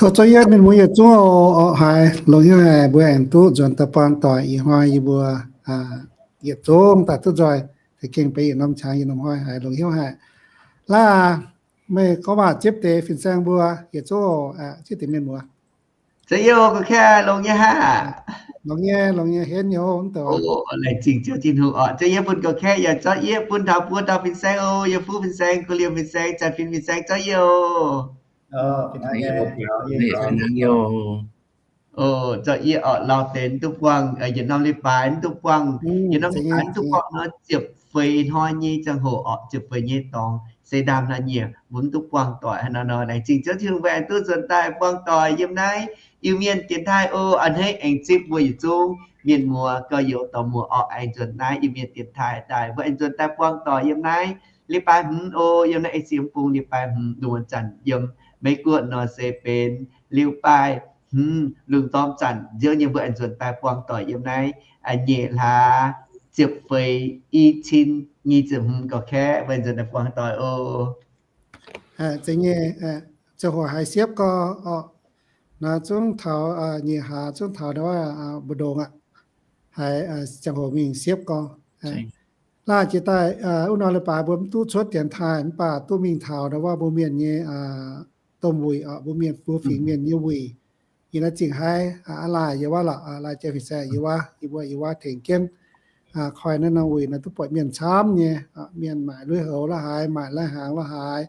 Tov zouv yie mienh muoz yietc zungv oc, haiz longx hnyouv haic mbuo aengx duqv nzuonx daaih buangh doic ih hnoi yie mbuo yietc zungv daaih duqv nzoih, za'gengh benx yietc norm qangx yietc norm hnoi haiz longx hnyouv haic. Laav, meih gorngv waac ziepc deix fin-saeng mbuo yietc zungv oc, ziepc deix mienh muoz. Za'gengh oc, gorngv kaeqv longx nyei haic. Longx nyei, longx nyei, henv nyei oc, mv douc. Laengz zingh Ziouv Tin-Hungh oc. Za'gengh yie bun gorngv kaeqv yaac zorqv yie bun taux buo dauh fin-saeng oc, yie fuqv fin-saeng, guv liemh fin-saeng, zanc fin fin-saeng, zorqv yie oc. Zorqv yie oc, lauh deix mv duqv buangh, yietc norm leiz-baaix mv duqv buangh, yietc norm leiz-baaix mv duqv buangh nor ziepc feix hnoi nyei ziangh hoc oc, ziepc feix nyei dorngx se ndaamv hnoi nyiec mbuo mv duqv buangh doic hnangv nor nor. Laengz zingh Ziouv Tin-Hungh mbuo aengx duqv nzuonx daaih buangh doic yiem naaiv Iu-Mienh dienx taaih oc. A'hneiv aengx zipv mbuo yietc zungv mienh muoz gorx-youz dorh muoz orqc, aengx nzuonx naaiv Iu-Mienh dienx taaih daaih, mbuo aengx nzuonx daaih buangh doic yiem naaiv leiz-baaix hmz oc. Yiem naaiv eix siex mv bung leiz-baaix hmz, lungh wuonh zanc yiem Meiv Guoqv nor se benx leiz-baaix hmz, lungh ndorm zanc nziouv nyei mbuo aengx nzuonx daaih buangh doic yiem naaiv nyeic hlaax ziepc feix i cin nyic ziepc hmz gorngv kaeqv mbuo aengx nzuonx daaih buangh doic oc. Zeiz nyei, ziangh hoc haiz siepv gorx oc, naaiv zungv taux nyeic hlaax zungv taux ndau wuov mbu'ndongx aqv. Haiz ziangh hoc mingh siepv gorx. Laav jiex daaih wuov norm leiz-baaix mbuo mv duqv cuotv dienx taaih mv baac duqv mingh taux ndau wuov mbuo mienh nyei domh wuic oc, mbuo mienh mbuo fingx mienh nyei wuic. Yie naaiv zingh haiv aav laaih yiem wuov lorqc, laaih jiex fin-saeng yiem wuov, yie mbuo yiem wuov tengx jienv koi naaiv norm wuic naaiv duqv buatc mienh camv nyei, mienh maaic lui-houx la'haaix, maaic lai-hnaangx la'haaix,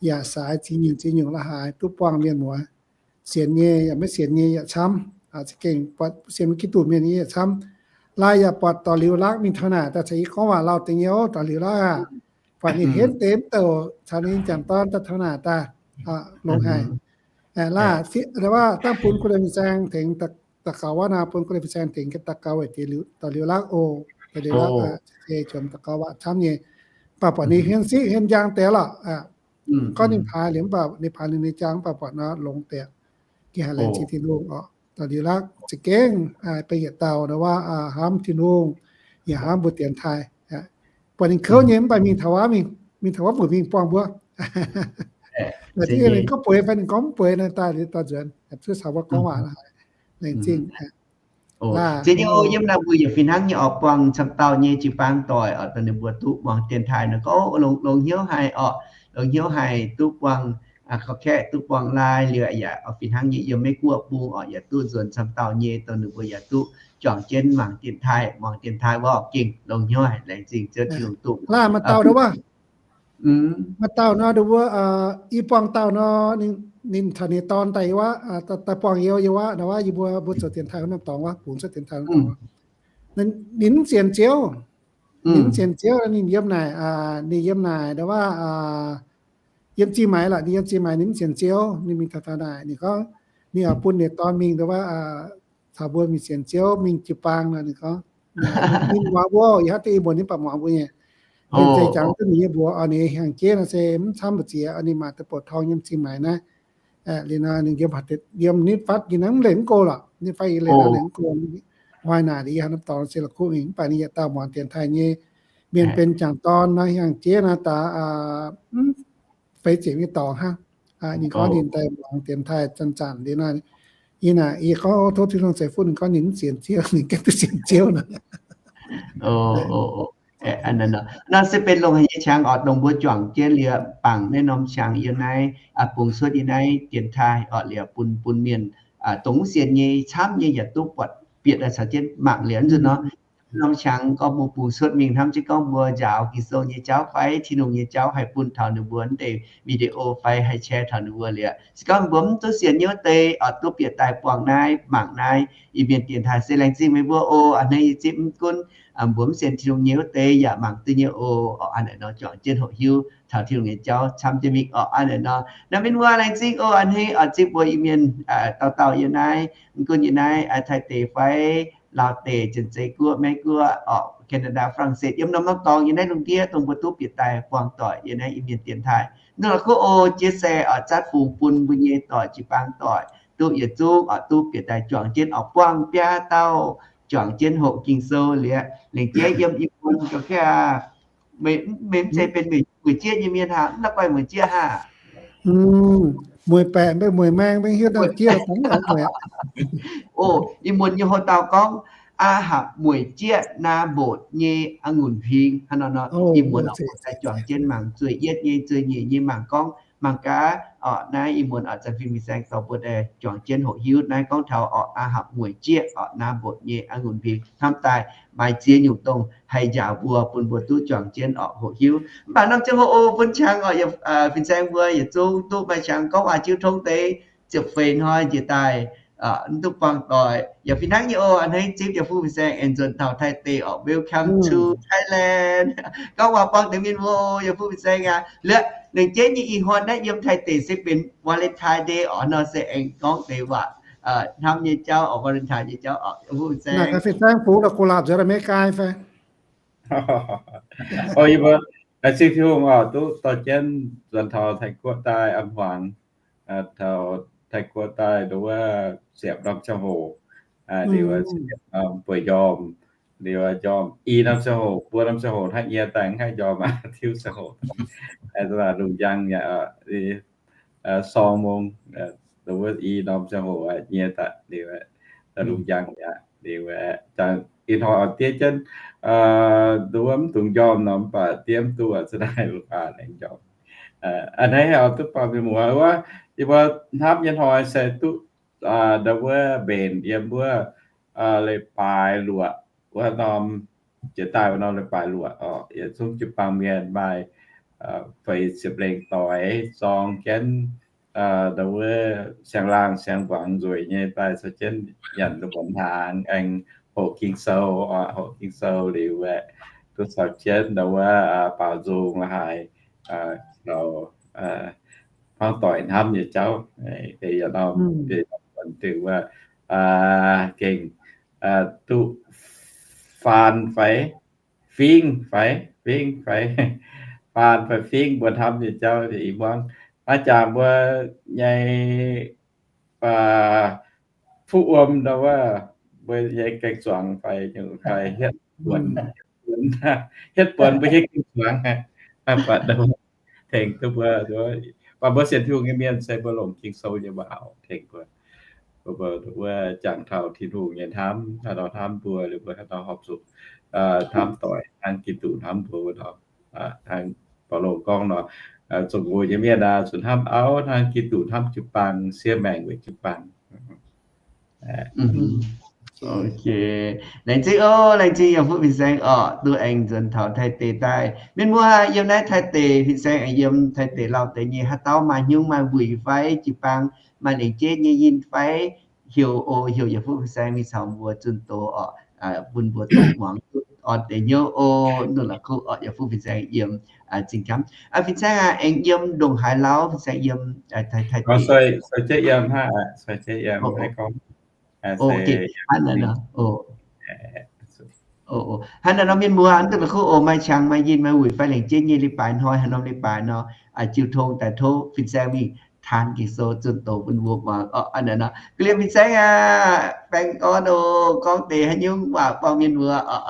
yaac saaix ziex nyungc ziex nyungc la'haaix duqv buangh mienh muoz. Sienx nyei yaac maiv sienx nyei yaac camv, za'gengh buatc sienx Giduc mienh nyei yaac camv. Laaih yaac buatc dorh liuz lakv mingh taux naaic daaih caux yie gorngv waac lauh deix nyei oc, dorh liuz lakv aqv. Buatc ninh henv deix mv douc caux ninh m'jangc dorn daaih taux naaic daaih, longx haic. Laav, da'wuov dangh bun guv liemh fin-saeng tengx daux gaux wuov nor, bun guv liemh fin-saeng tengx daux gaux weic dorh liuz lakv oc, dorh liuz lakv, se juangc daux gaux waac camv nyei. Mv baac buatc ninh henv siqv henv njang deix lorqc. Gorngv ninh paaix liuz mv baac ninh paaix liuz ninh njang mv baac buatc nor longx deix. Gengh haiz laengz zingh Tin-Hungh oc, dorh liuz lakv za'gengh benx yietc dauh ndau wuov hnamv Tin-Hungh, yaac hnamv mbuo dienx taaih. Buatc ninh kouv nyei mv baac mingh taux wuov, mingh taux wuov mbuoqc mingh buangh mbuo. Ninh gorngv bueix fai ninh gorngv mv bueix naaiv daaih liuz dorh nzuonx, zuov caux mbuo gorngv waac la'haaix. Laengz zingh. Ziex nyei oc, yiem naaiv mbuo yaac fih hnangv nyei oc, buangh camv dauh nyei jiu-baang doic oc, dongh ninh mbuo duqv muangx dienx taaih nor gorngv longx, longx hnyouv haic oc, longx hnyouv haic duqv buangh, gorngv kaeqv duqv buangh laaih liuz yaac oc fih hnangv nyei yiem Meiv Guoqv bung oc, yaac duqv nzuonx camv dauh nyei, dongh ninh mbuo yaac duqv juangc jienv mangc dienx taaih, muangx dienx taaih wuov oc, gengh longx hnyouv haic, laengz zingh Ziouv Tin-Hungh duqv. Laaih maaih dauh nor wuov, maaih dauh nor wuov, i buangh dauh nor, ninh caux ninh dorn daaih yiem wuov, daaih buangh youz yiem wuov, nor wuov yie mbuo, mbuo zoux dienx taaih wuov norm dorngx wuov, bungx cuotv dienx taaih norm dorngx wuov. Ninh mv sienx Ziouv. Ninh mv sienx Ziouv, ninh yiem naaic, ninh yiem naaic ndau wuov, yiem Zingh Maix lorqc, ninh yiem Zingh Maix, ninh mv sienx Ziouv, ninh mingh taux, taux naaic, ninh gorngv, ninh oix bun ninh dorn mingh ndau wuov, caux mbuo mingh sienx Ziouv, mingh jiu-baang nor, ninh gorngv, ninh muangx mbuo, yie hnamv duqv ih mbuo ninh baac muangx mbuo nyei. Ninh zeiz jangx duqv ninh nyei mbuox oc, ninh hnyangx-jeiv nor se mv camv mbu'ziex, ninh mangc deix boc torng yiem Zingh Maix naaiv. Liuz nor ninh yiem, yiem nitv fatv yie naaiv mv leih mv go lorqc, nitv fatv yie leih naaiv leih mv go. Hnoi naaic yie haaix norm dorngx se la'kuqv mingh, mv baac ninh yietc dauh muangx dienx taaih nyei. Mienh benx jangc dorn nor, hnyangx-jeiv nor daaih mv feix ziepc nyei dorngx hnangv. Ninh gorngv ninh daaih muangx dienx taaih zanc-zanc liuz nor, yie naaic yie gorngv, tov Tin-Hungh ceix fuqv, ninh gorngv ninh mv sienx Ziouv, ninh gengh duqv sienx Ziouv nor. Nor se benx longx haic nyei qangx oc, dongh mbuo juangc jienv liuz bangc naaiv norm qangx yiem naaiv, bungx cuotv yiem naaiv dienx taaih oc, liuz bun, bun mienh dongh mv sienx nyei camv nyei yaac duqv buatc bieqc daaih caux jienv mangc liuz nzunc nor. Norm qangx gorngv mbuo bungx cuotv mingh hnamv jienv gorngv mbuo njaaux Ging-Sou nyei jauv fai Tin-Hungh nyei jauv haih bun taux ninh mbuo deix video fai haih share taux ninh mbuo liuz. Se gorngv mbuo mv duqv sienx nyei wuov deix oc, duqv bieqc daaih buangh naaiv, mangc naaiv Iu-Mienh dienx taaih se laengz zingh meih mbuo oc. A'hneiv yie zipv mv gunv mbuo mv sienx Tin-Hungh nyei wuov deix yaac mangc duqv nyei oc. Oc, a'hneiv nor juangc jienv hoqc hiuv taux Tin-Hungh nyei jauv camv jienv mingh oc. A'hneiv nor, naaiv mienh muoz laengz zingh oc. A'hneiv oc, zipv mbuo Iu-Mienh dauh dauh yiem naaiv, mv gunv yiem naaiv Taiv deic fai Laauv deic, Janx-Zei Guoqv, Meiv Guoqv oc, Canada, France, yiem norm-norm dorngx yiem naaiv lungh ndiev dongh mbuo duqv bieqc daaih buangh doic yiem naaiv Iu-Mienh dienx taaih. Nor la'kuqv oc, chia sẻ oc, zatv fungx bun mbuo nyei doic jiu-baang doic duqv yietc zungv oc, duqv bieqc daaih juangc jienv oc, buangh biaa dauh juangc jienv hoqc Ging-Sou liuz, lengc jeiv yiem Iu-Mienh ga'kv aqv. Meih mv zeiz benx mueic jieqv nyei mienh haac? Mv la'guaih mueic jieqv haac? Mueic baeqc mbe mueic maeng mbe hiuv daaih jieqv dangv mueic. O, ih muonz nyei houx-dauh gorngv, aa hapc mueic jieqv naa mbotc nyei a'ngunc huing hnangv nor nor. Ih muonz oc, daaih juangc jienv mangc zueih yietv nyei zueih nyeic nyei mangc gorngv mangc gaax oc. Naaiv ih muonz oc, Janx-Fin Fin-Saeng dorh mbuo daaih juangc jienv hoqc hiuv naaiv gorngv taux oc, aa hapc mueic jieqv oc naa mbotc nyei a'ngunc huing hnamv daaih maaih ziex nyungc dongh haih njaaux mbuo bun mbuo duqv juangc jienv oc hoqc hiuv. Mv baac norm ziangh hoc o bun qangx oc, Fin-Saeng mbuo yietc zungv duqv maaih qangx gorngv waac jiu tong deix ziepc feix hnoi njiec daaih, mv duqv buangh doic. Yaac fih hnangv nyei o, a'hneiv zipv yaac Fu Fin-Saeng aengx nzuonx taux Taiv deic oc. Welcome to Thailand. Gorngv waac buangh deix mienh mbuo o, yaac Fu Fin-Saeng aqv. Liuz, lengc jeiv nyei ih hnoi naaiv yiem Taiv deic se benx Valentine Day oc, nor se aengx gorngv deix waac hnamv nyei jauv oc, Valentine nyei jauv oc, yaac Fu Fin-Saeng. Fin-Saeng fungx la'gu'lapc nzuonx America fai? O, yie mbuo laengz zingh Tin-Hungh oc, duqv dorh jienv nzuonx taux Taiv-Guoqv daaih a'hmuangx, taux Taiv-Guoqv daaih nduov wuov ziepc norm ziangh hoc, liuz ziepc norm bueix njormh, liuz njormh i norm ziangh hoc, buo norm ziangh hoc hnangv nyie daaih mv haih njormh aqv, tiuv ziangh hoc, lungh njang yaac sorng mong, nduov wuov i norm ziangh hoc nyie daaih liuz, lungh njang yaac liuz, ih hnoi oix diev jienv, nduov wuov mv dungx njormh nor mv baac diev mv duqv, za'naaiv lungh aa aengx njormh. A'hneiv oix duqv buangh mienh muoz wuov, yie mbuo hnamv nyei hnoi se duqv nduov wuov mbenc yiem wuov leiz-baaix luoqc wuov norm, jiex daaih wuov norm leiz-baaix luoqc oc, yietc zungv jiu-baang mienh maaih feix ziepc lengh doix zorng jienv nduov wuov siang-laangh siang-mbuangz nzueic nyei daaih caux jienv nyanc mbuonx hnaangx aengx hoqc Ging-Sou, hoqc Ging-Sou liuz aeqv, duqv caux jienv nduov wuov baaux nzung haaix, caux hmuangv doic hnamv nyei jauv, deix yietc norm, deix norm buonc diuh wuov gengh duqv faan fai fingx fai, fingx fai, faan fai fingx mbuo hnamv nyei jauv ih hmuangv. Maaih jangx mbuo nyei fuqv wuom nor wuov, mbuo nyei gaeng-zuangx fai nyungc fai hietv buonc, hietv buonc mbuo nyei gaeng-zuangx, mv baac tengx duqv mbuo, mv baac mbuo sienx Tin-Hungh nyei mienh se mbuo longc Ging-Sou nyei waac tengx mbuo, mbuo, mbuo wuov jangx taux Tin-Hungh nyei hnamv, haaix nor hnamv mbuo, liuz mbuo haaix nor horpc zuqc hnamv doic hnangv Giduc hnamv mbuo wuov nor. Hnangv Baulo gorngv nor, zuqc nqox nyei mienh aah, zuqc hnamv auv hnangv Giduc hnamv jiu-baang, siev maengc weic jiu-baang. Laengz zingh oc, laengz zingh yiem fuqv fin-saeng oc, duqv aengx nzuonx taux Taiv deic daaih. Mienh muoz yiem naaiv Taiv deic, fin-saeng aengx yiem Taiv deic lauh deix nyei, haaix dauh maaih hnyouv maaih wuic fai jiu-baang, maaih lengc jeiv nyei yinh fai, heuc oc, heuc yiem fuqv fin-saeng mingh caux mbuo zunh doz oc, bun mbuo duqv muangx duqv orn deix hnyouv oc. Nduqc la'kuqv oc, yiem fuqv fin-saeng yiem zingh camv. Fin-saeng aah, aengx yiem ndongc haaix lauh? Fin-saeng yiem Taiv deic. Hnangv naaic nor, mienh muoz, nduqc la'kuqv oc, maaih qangx maaih yinh maaih wuic fai lengc jeiv nyei leiz-baaix hnoi, haaix norm leiz-baaix nor, jiu tong daaih tov fin-saeng mingh taan Ging-Sou zunh doz bun mbuo muangx oc. Hnangv naaic nor, ga'liemh fin-saeng aah, baengh orn oc, gorngv deix haaix nyungc waac buangh mienh muoz oc.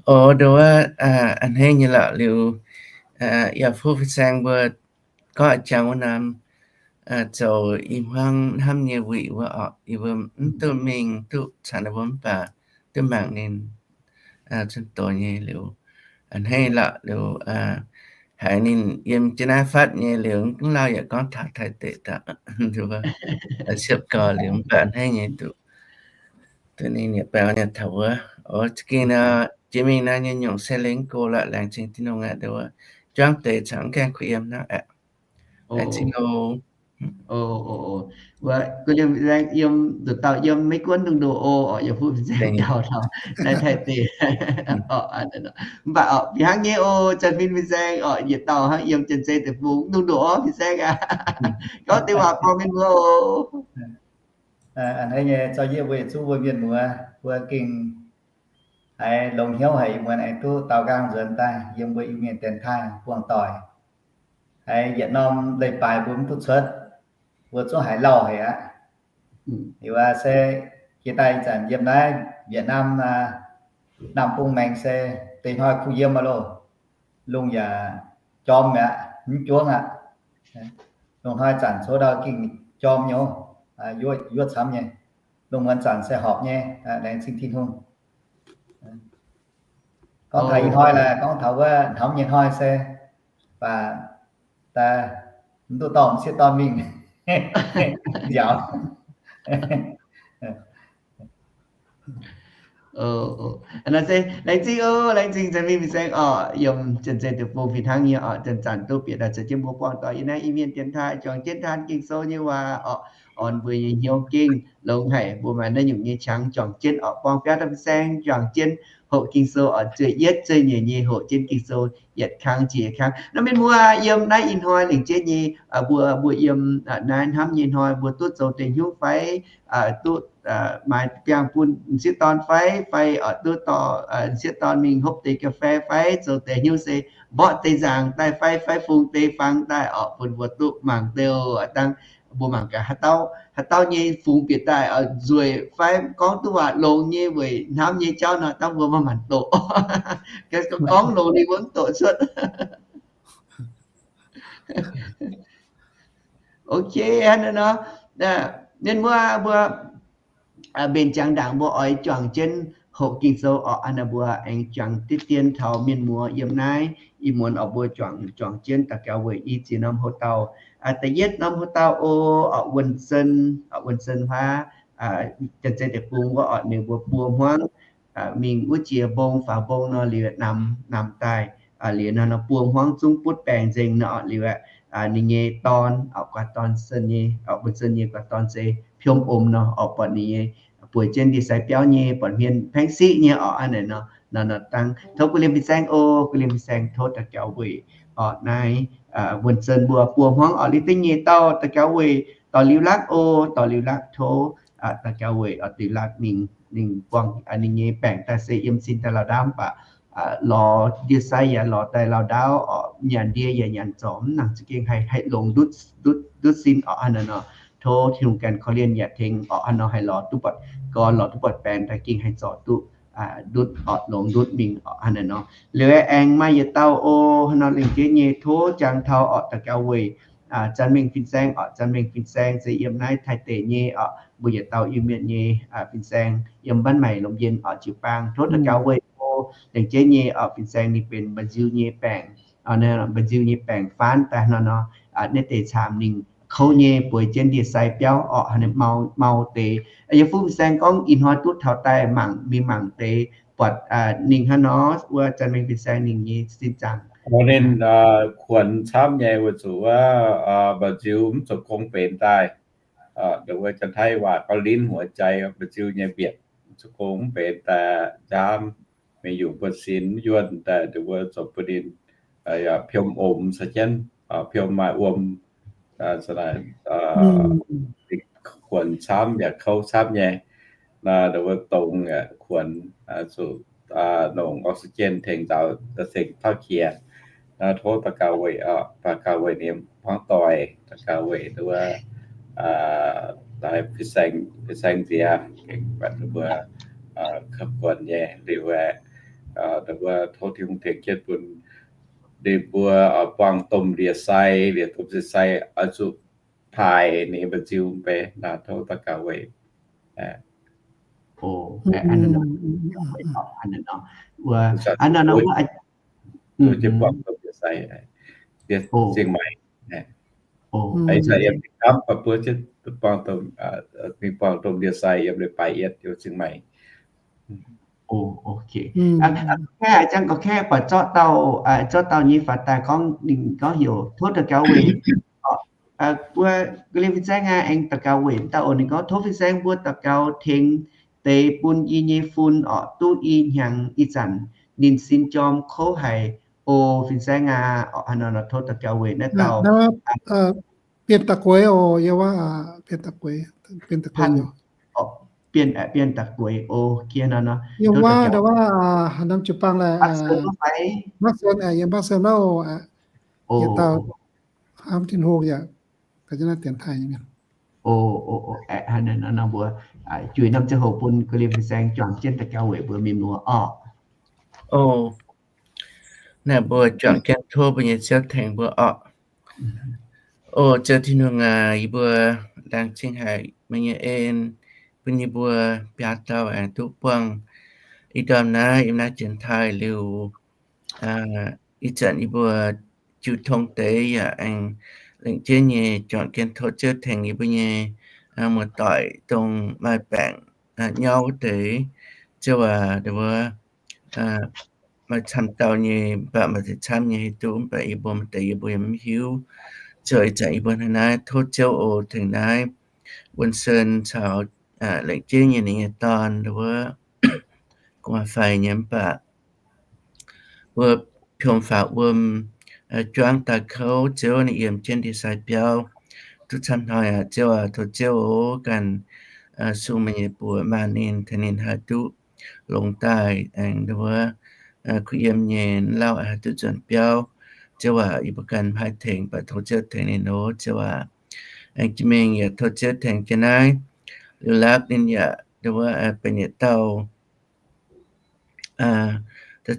Oc, nduov wuov, a'hneiv nyei lorqc. Liuz, yaac fuqv fin-saeng mbuo gorngv jangx wuov norm zoux i hmuangv hnamv nyei wuic wuov oc, yie mbuo mv duqv mingh duqv caux ninh mbuo mv baac duqv mangc ninh zunh doz nyei liuz, a'hneiv lorqc. Liuz, haiz ninh yiem jienv naaiv fatv nyei liuz, mv lauh yaac gorngv taux Taiv deic daaih, siepv gorx liuz mv baac a'hneiv nyei duqv, duqv ninh yietc baengh nyei taux wuov. Oc, za'gengh nor, jiex mingh naaiv nyei nyungc se lengh go lorqc, laengz zingh Tin-Hungh aqv. Nduov wuov, juangv deix caux mv gaengh kuh yiem hnangv aqv. Laengz zingh oc. Yiem nduqc dauh yiem Meiv Guoqv nduqc nduqc oc, yiem fuqv fin-saeng dauh taux naaiv Taiv deic. Mv baac oc, fih hnangv nyei oc, Janx-Fin fin-saeng oc, yietc dauh hnangv yiem Janx-Zei deic-bung nduqc nduqc oc, fin-saeng aah, gorngv deix waac buangh mienh muoz oc. A'hneiv nyei, zorqv yie mbuo yietc zungv mbuo mienh muoz, mbuo gengh haiz longx hnyouv haic, ih muonz aengx duqv daaux nqaang nzuonx daaih yiem mbuo Iu-Mienh dienx taaih buangh doic. Haiz yietc norm leiz-baaix mbuo mv duqv cuotv, mbuo zungv haiz lauh haic aqv. Liuz aac se jiex daaih ih zanc yiem naaiv Việt Nam, Nam bung maengx se deix hnoi kuh yiem aqv loh. Lungh yaac jorm mi'aqv, mv juangv aqv. Loz-hnoi zanc coux ndau gengh jorm nyei, yuoqv camv nyei. Loz-hnoi zanc se horpc nyei, laengz zingh Tin-Hungh. Gorngv taux ih hnoi laaix gorngv taux wuov hnamv nyei hnoi se, baac daaih mv duqv dorh m'sieqv dorn mingh nziaaux. Naaiv se laengz zingh oc, laengz zingh Janx-Mingh Fin-Saeng oc, yiem Janx-Zei deic-bung fih hnangv nyei oc, zanc-zanc duqv bieqc daaih caux jienv mbuo buangh doic yiem naaiv Iu-Mienh dienx taaih juangc jienv taan Ging-Sou nyei waac oc, orn mbuo nyei hnyouv gengh longx haic. Mbuo maaih naaiv nyungc nyei qangx juangc jienv oc, buang biauv daaih fin-saeng juangc jienv hoqc Ging-Sou oc, zueih yietv zueih nyeic nyei hoqc jienv Ging-Sou yietc kang jiex kang. Naaiv mienh muoz yiem naaiv ih hnoi lengc jeiv nyei, mbuo, mbuo yiem naaiv hnamv nyei hnoi mbuo duqv zoux deix hnyouv fai duqv maaih biangh bun m'sieqv dorn fai, fai oc duqv dorh m'sieqv dorn mingh hopv deix ga'fei fai zoux deix hnyouv se mborqv deix nzaangc daaih fai, fai fungx deix fangx daaih oc, bun mbuo duqv mangc deix dangh. Mbuo mangc gaax haaix dauh, haaix dauh nyei fungx bieqc daaih nzueic fai gorngv duqv waac longx nyei weic hnamv nyei jauv nor, dangh mbuo maiv maanc doqc. Gorngv longx ninh mbuo mv doqc cuotv. Ok, hnangv naaiv nor, mienh muoz mbuo mbenc jangx ndaangc mbuo oix juangc jienv hoqc Ging-Sou oc. Hnangv naaiv mbuo aengx juangc diqv dien taux mienh muoz yiem naaiv ih muonz oc, mbuo juangc, juangc jienv daux gaux weic i ziex norm houx-dauh. Da'yietv norm houx-dauh oc, wuonh sen, wuonh sen huaav, Janx-Zei deic-bung wuov oc, ninh mbuo buo hmuangv mingh wuov jiex mbong faaux mbong nor liuz namx, namx daaih, liuz nor, nor buo hmuangv zungv butv baengc nzengc nor oc, liuz ninh nyei dorn oc, guaax dorn sen nyei, wuonh sen nyei guaax dorn se Piom Om nor oc, buatc ninh nyei bueix jienv ndie-sai biauv nyei, buatc hmien paengv siqv nyei oc. Hnangv naaiv nor, nor, nor dangh tov Gu Liem Fin-Saeng oc, Gu Liem Fin-Saeng tov daux gaux weic oc naaiv wuonh sen mbuo buo hmuangv oc, liuz da'nyeic dauh daux gaux weic dorh liuz lakv oc, dorh liuz lakv tov daux gaux weic oc, liuz lakv ninh, ninh buangh ninh nyei baengc daaih se yiem sin daaih lauh ndaauv mv baac lorz ndie-sai yaac lorz daaih lauh ndaauv oc, nyanc ndie yaac nyanc zorc mv nangc, za'gengh haih, haih longx ndutv, ndutv, ndutv sin oc. Hnangv naaiv nor, tov Tin-Hungh ganh korv-lienh yaac tengx oc. Hnangv nor haih lorz duqv buatc gorn, lorz duqv buatc baengc daaih gengh haih zorc duqv ndutv oc, longx ndutv mingh oc. Hnangv naaiv nor, liuz aengx maaih yietc dauh oc, hnangv nor lengc jeiv nyei tov jangx taux oc daux gaux weic Janx-Mingh Fin-Saeng oc. Janx-Mingh Fin-Saeng se yiem naaiv Taiv deic nyei oc, mbuo yietc dauh Iu-Mienh nyei fin-saeng yiem Mbanc Maaic Lomh Mbienx oc, jiu-baang. Tov daux gaux weic o, lengc jeiv nyei oc, fin-saeng ninh benx mba'nziu nyei baengc, mba'nziu nyei baengc faanv daaih hnangv nor, naaiv deix camv ninh kouv nyei, bueix jienv ndie-sai biauv oc, hnangv naaiv mau, mau deix. Yie fuqv fin-saeng gorngv ih hnoi duqv taux daaih mangc, mingh mangc deix buatc ninh hnangv nor, wuov Janx-Mingh fin-saeng ninh nyei sin zaangc. Ninh kuonx camv nyei weic zuqc wuov mba'nziu mv zoux gong benx daaih. Wuov Janx-Taiv waac gorngv ลิ้นหัวใจ mba'nziu nyei mbietc, mv zoux gong mv benx daaih nziaamv, mingh yungz buonv-sin mv yuonh daaih, wuov zoux bun ninh piom omx caux jienv, piom maaih wuom, kuonx camv yaac kouv camv nyei. Wuov dongh kuonx zuqc longc oxygen tengx nzaaux, tengx tauv qiex. Tov daux gaux weic, daux gaux weic ninh hmuangv doic, daux gaux weic wuov fin-saeng, fin-saeng nziex, mbuo kuonx nyei liuz aeqv, mbuo tov Tin-Hungh tengx jienv bun ninh mbuo buangh domh ndie-sai, liuz domh ndie-sai oix zuqc paaic ninh mba'nziu mv bei. Naaiv tov daux gaux weic. Hnangv naaiv nor, wuov, hnangv naaiv nor, wuov, buangh domh ndie-sai, Zingh Maix. Ih zanc yiem Zingh Gamv, buo mbuo buangh domh, mingh buangh domh ndie-sai yiem leiz-baaix yietv yiem Zingh Maix. Ok. Aa, gorngv kaeqv, aa, gorngv kaeqv buatc zorqv dauh, zorqv dauh nyei faaux daaih gorngv ninh gorngv heuc tov daux gaux weic, wuov, Gu Liem fin-saeng aa, aengx daux gaux weic dauh oc. Ninh gorngv tov fin-saeng mbuo daux gaux tengx deix bun yie nyei fun oc, duqv i hnyangx ih zanc ninh sin jorm kouv haic oc, fin-saeng aa. Oc, hnangv nor tov daux gaux weic naaiv dauh. Bienh Da'gueix oc, yie waac Bienh Da'gueix, Bienh Da'gueix, Bienh Da'gueix oc, nor, yie waac, waac haaix norm jiu-baang laaix, Mbac Sen, yiem Mbac Sen wuov oc. Yietc dauh hnamv Tin-Hungh yaac ga'naaiv dienx taaih nyei mienh. Hnangv naaiv nor mbuo juix norm ziangh hoc bun Gu Liem fin-saeng juangc jienv daux gaux weic mbuo mienh muoz oc. Naaiv mbuo juangc jienv tov mbuo nyei Ziouv tengx mbuo oc. O Ziouv Tin-Hungh aac, yie mbuo laengz zingh haic meih nyei en bun yie mbuo biaa dauh aengx duqv buangh ih ndorm naaiv yiem naaiv Janx-Taiv-Liuh. Ih zanc yie mbuo jiu tong deix yaac aengx lengc jeiv nyei juangc jienv tov Ziouv tengx yie mbuo nyei muoz-doic dongh maaih baengc nyauv wuov deix. Ziouv aac, wuov maaih camv dauh nyei, mv baac maaih deix camv nyei hiuv duqv, mv baac yie mbuo maaih deix yie mbuo yaac mv hiuv. Ziouv, ih zanc yie mbuo hnangv naaiv tov Ziouv oc tengx naaiv Wuonh Sen caux lengc jeiv nyei ninh nyei dorn wuov gu'nguaaz-faix nyei mv baac wuov piom faaux wuom juangv daaih kouv, Ziouv, ninh yiem jienv ndie-sai biauv duqv camv hnoi aqv. Ziouv aac, tov Ziouv oc ganh sung meih nyei buoz maanh ninh, tengx ninh haih duqv longx daaih aengx wuov kuh yiem nyei lauh haih duqv nzuonx biauv. Ziouv aac, yie mbuo ganh mv haih tengx, mv baac tov Ziouv tengx ninh oc. Ziouv aac, aengx jiex mingh yaac tov Ziouv tengx jienv naaiv Liuz Lapv ninh yaac wuov benx yietc dauh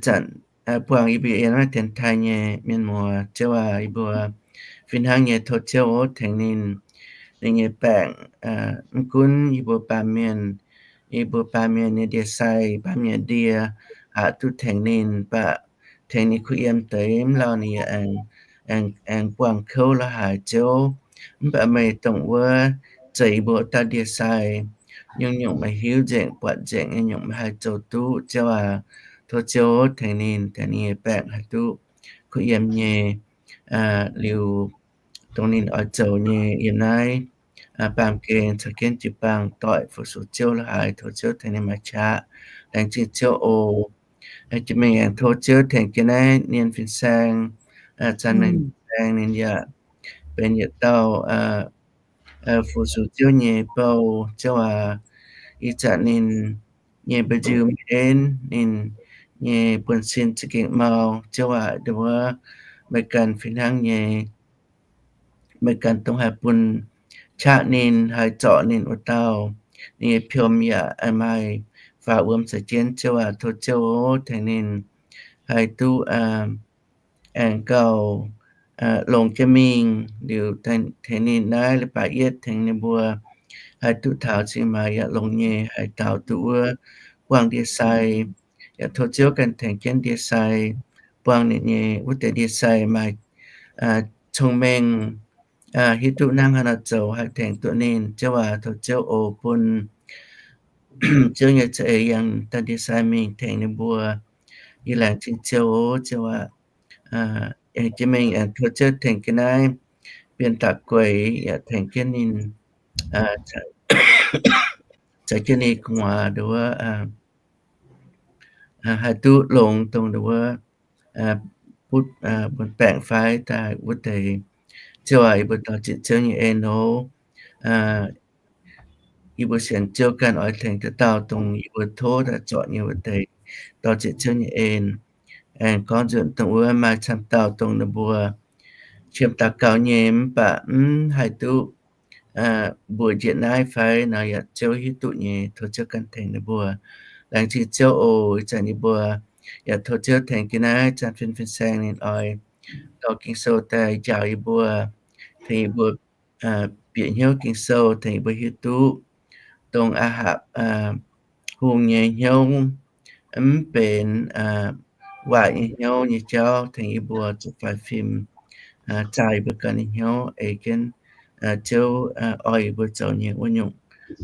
zanc buangh yie mbuo yiem naaiv Janx-Taiv nyei mienh muoz. Ziouv aac, yie mbuo fih hnangv nyei tov Ziouv oc tengx ninh, ninh nyei baengc. Mv gunv yie mbuo baamh mienh, yie mbuo baamh mienh nyei ndie-sai, baamh mienh ndie aqc duqv tengx ninh, mv baac tengx ninh kuh yiem deix mv lauh ninh yaac aengx buangh kouv la'haaix haaix, Ziouv. Mv baac meih dongh wuov zeix yie mbuo wuov dauh ndie-sai, nyungc-nyungc meih hiuv nzengc, buatc nzengc, nyungc-nyungc meih haih zoux duqv. Ziouv aac, tov Ziouv tengx ninh, tengx ninh nyei baengc haih duqv kuh yiem nyei liuz dongh ninh oix zoux nyei yiem naaiv baamh gen caux jienv jiu-baang doic fu-sux Ziouv la'haaix, tov Ziouv tengx ninh maaih qaqv. Laengz zingh Ziouv oc. Jiex mingh aengx tov Ziouv tengx jienv naaiv Nien Fin-Saeng, Zanh Mengh Fin-Saeng, ninh yaac benx yietc dauh fu-sux Ziouv nyei bou. Ziouv aac, ih zanc ninh nyei mba'nziu maiv en, ninh nyei buonv-sin za'gengh mau. Ziouv aac, wuov meih ganh fih hnangv nyei, meih ganh dongh haih bun qaqv ninh, haih zorc ninh wuov dauh, ninh nyei piom yaac maaih faaux wuom caux jienv. Ziouv aac, tov Ziouv oc tengx ninh haih duqv aengx gauh longx jienv mingh liuz, tengx ninh naaiv leiz-baaix yietv tengx ninh mbuo haih duqv taux cing-maaiz yaac longx nyei, haih taux duqv wuov buangh ndie-sai. Yaac tov Ziouv ganh tengx jienv ndie-sai, buangh ninh nyei wuov deix ndie-sai maaih cong-mengh, hiuv duqv hnangv haaix nor zoux haih tengx duqv ninh. Ziouv aac, tov Ziouv oc bun Ziouv nyei za'eix yangh daaih ndie-sai mingh tengx ninh mbuo. Yie laengz zingh Ziouv oc. Ziouv aac, aengx jiex mingh aengx tov Ziouv tengx jienv naaiv Bienh Daux Gueix, yaac tengx jienv ninh, caux jienv ninh gu'nguaaz nduov haih duqv longx dongh nduov butv, butv baengc fai daaih wuov deix. Ziouv aac, yie mbuo dorh zieqc Ziouv nyei en oc. Yie mbuo sienx Ziouv ganh oix tengx dauh dauh dongh yie mbuo tov daaih zorc nyei wuov deix, dorh zieqc Ziouv nyei en. Aengx gorngv nzunc dongh wuov maaih camv dauh dongh ninh mbuo qiemx daux gaux nyei mv baac mv haih duqv mbuox njiec naaiv fai nor, yaac Ziouv hiuv duqv nyei, tov Ziouv ganh tengx ninh mbuo. Laengz zingh Ziouv oc. Ih zanc yie mbuo yaac tov Ziouv tengx jienv naaiv Zanh Fin, Fin-Saeng ninh oix dorh Ging-Sou daaih njaaux yie mbuo, tengx yie mbuo bieqc hnyouv Ging-Sou, tengx yie mbuo hiuv duqv dongh Aa^hapc Hungh nyei hnyouv mv benx waaic nyei hnyouv nyei jauv, tengx yie mbuo zuqc faix fim, zaah yie mbuo ganh nyei hnyouv, ei jienv Ziouv oix yie mbuo zoux nyei wuov nyungc.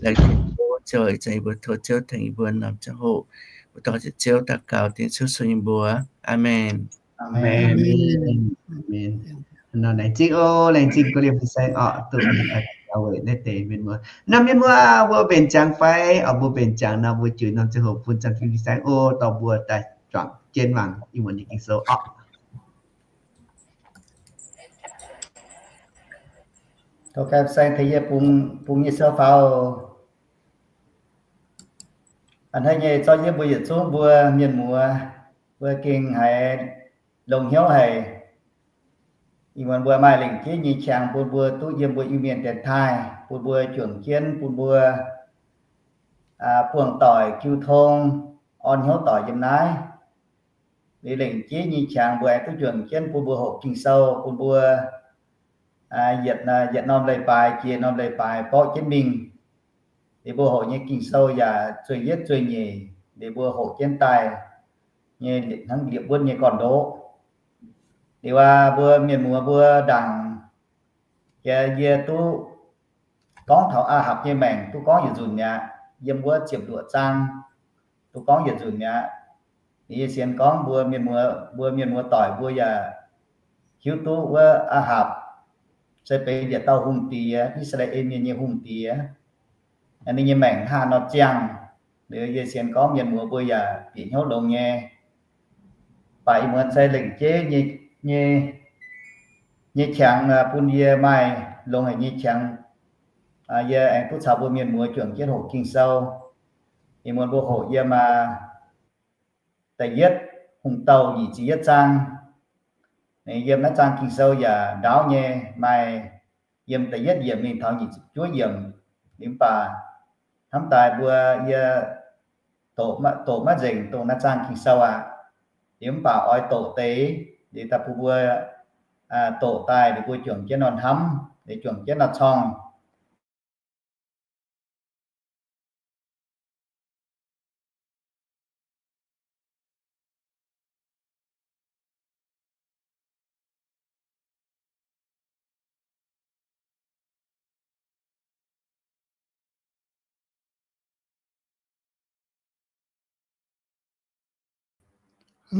Laengz zingh Ziouv, ih zanc yie mbuo tov Ziouv tengx yie mbuo norm ziangh hoc, mbuo dorh zieqc Ziouv daux gaux dengv Ziouv Yesu nyei mbuox. Aamen. Laengz zingh oc, laengz zingh gorqv liemh fin-saeng oc, duqv weic naaiv deix mienh muoz. Naaiv mienh muoz mbuo mbenc ziangx fai? Oc, mbuo mbenc ziangx nor mbuo juix norm ziangh hoc bun Zanh Fin fin-saeng oc, dorh mbuo daaih juangc jienv mangc ih muonz nyei Ging-Sou oc. Tov ganh fin-saeng tengx yie bungx, bungx nyei sou faaux. A'hneiv nyei zorqv yie mbuo yietc zungv mbuo mienh muoz, mbuo gengh haiz longx hnyouv haic. Ih muonz mbuo maaih lengc jeiv nyei qangx bun mbuo duqv yiem mbuo Iu-Mienh dienx taaih, bun mbuo juangc jienv, bun mbuo buangh doic jiu tong, orn hnyouv doic yiem naaiv. Liuz lengc jeiv nyei qangx mbuo aengx duqv juangc jienv bun mbuo hoqc Ging-Sou, bun mbuo yietc, yietc norm leiz-baaix jiex norm leiz-baaix borqv jienv mingh. Liuz mbuo hoqc nyei Ging-Sou yaac zueih yietv zueih nyeic, liuz mbuo hoqc jienv daaih nyei hnangv liepc wuonv nyei gorn-ndoqv. Liuz aac, mbuo mienh muoz mbuo ndaangc, yie duqv gorngv taux Aa^hapc nyei maengc duqv gorngv yietc nzunc mi'aqv. Yiem wuov ziepc luoqc zaang duqv gorngv yietc nzunc mi'aqv. Yie sienx gorngv mbuo mienh muoz, mbuo mienh muoz doic mbuo yaac hiuv duqv wuov Aa^hapc se benx yietc dauh hungh diex, I^saa^laa^en Mienh nyei hungh diex. Ninh nyei maengc haaix nor ziangh, liuz yie sienx gorngv mienh muoz mbuo yaac bieqc hnyouv longx nyei. Mv baac ih muonz se lengc jeiv nyei, nyei qangx bun yie maaih longx haic nyei qangx, yie aengx duqv caux mbuo mienh muoz juangc jienv hoqc Ging-Sou. Ih muonz mbuo hoqc yiem da'yietv Hungh Douh nyic ziepc yietv zaang. Yiem naaiv zaang Ging-Sou yaac ndaauv nyei, maaih yiem da'yietv yiemc mingh taux nyic ziepc juov yiemc. Liuz mv baac hnamv daaih mbuo yie doqc maiv nzengc dongh naaiv zaang Ging-Sou aqv. Liuz mv baac oix doqc deix, liuz daaih bun mbuo doqc daaih, liuz mbuo juangc jienv nor hnamv, liuz juangc jienv nor corng.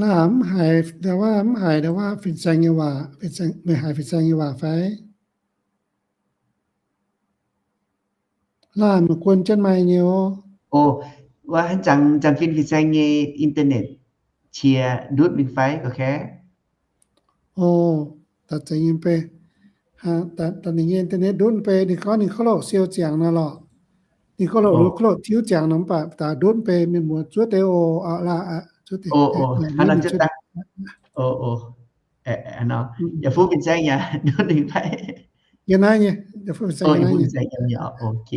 Laanh mv haiz, ndau wuov mv haiz ndau wuov fin-saeng nyei waac, meih haiz fin-saeng nyei waac fai? Laanh maiv guon jienv maaih nyei oc. O, wuov zanc, zanc fin fin-saeng nyei internet qiex ndutv mingh fai? O, da'zeix nyei bei. Da'nyeic nyei internet ndutv bei, ninh gorngv ninh kouv loc siou ziangx nor lorqc. Ninh kouv loc, kouv loc tiuv ziangx nor mv baac daaih ndutv bei, mienh muoz zuov deix oc. Zuov deix. Yaac fuqv fin-saeng yaac ndutv mingh fai? Yie naaiv nyei, yie fuqv fin-saeng. Ok,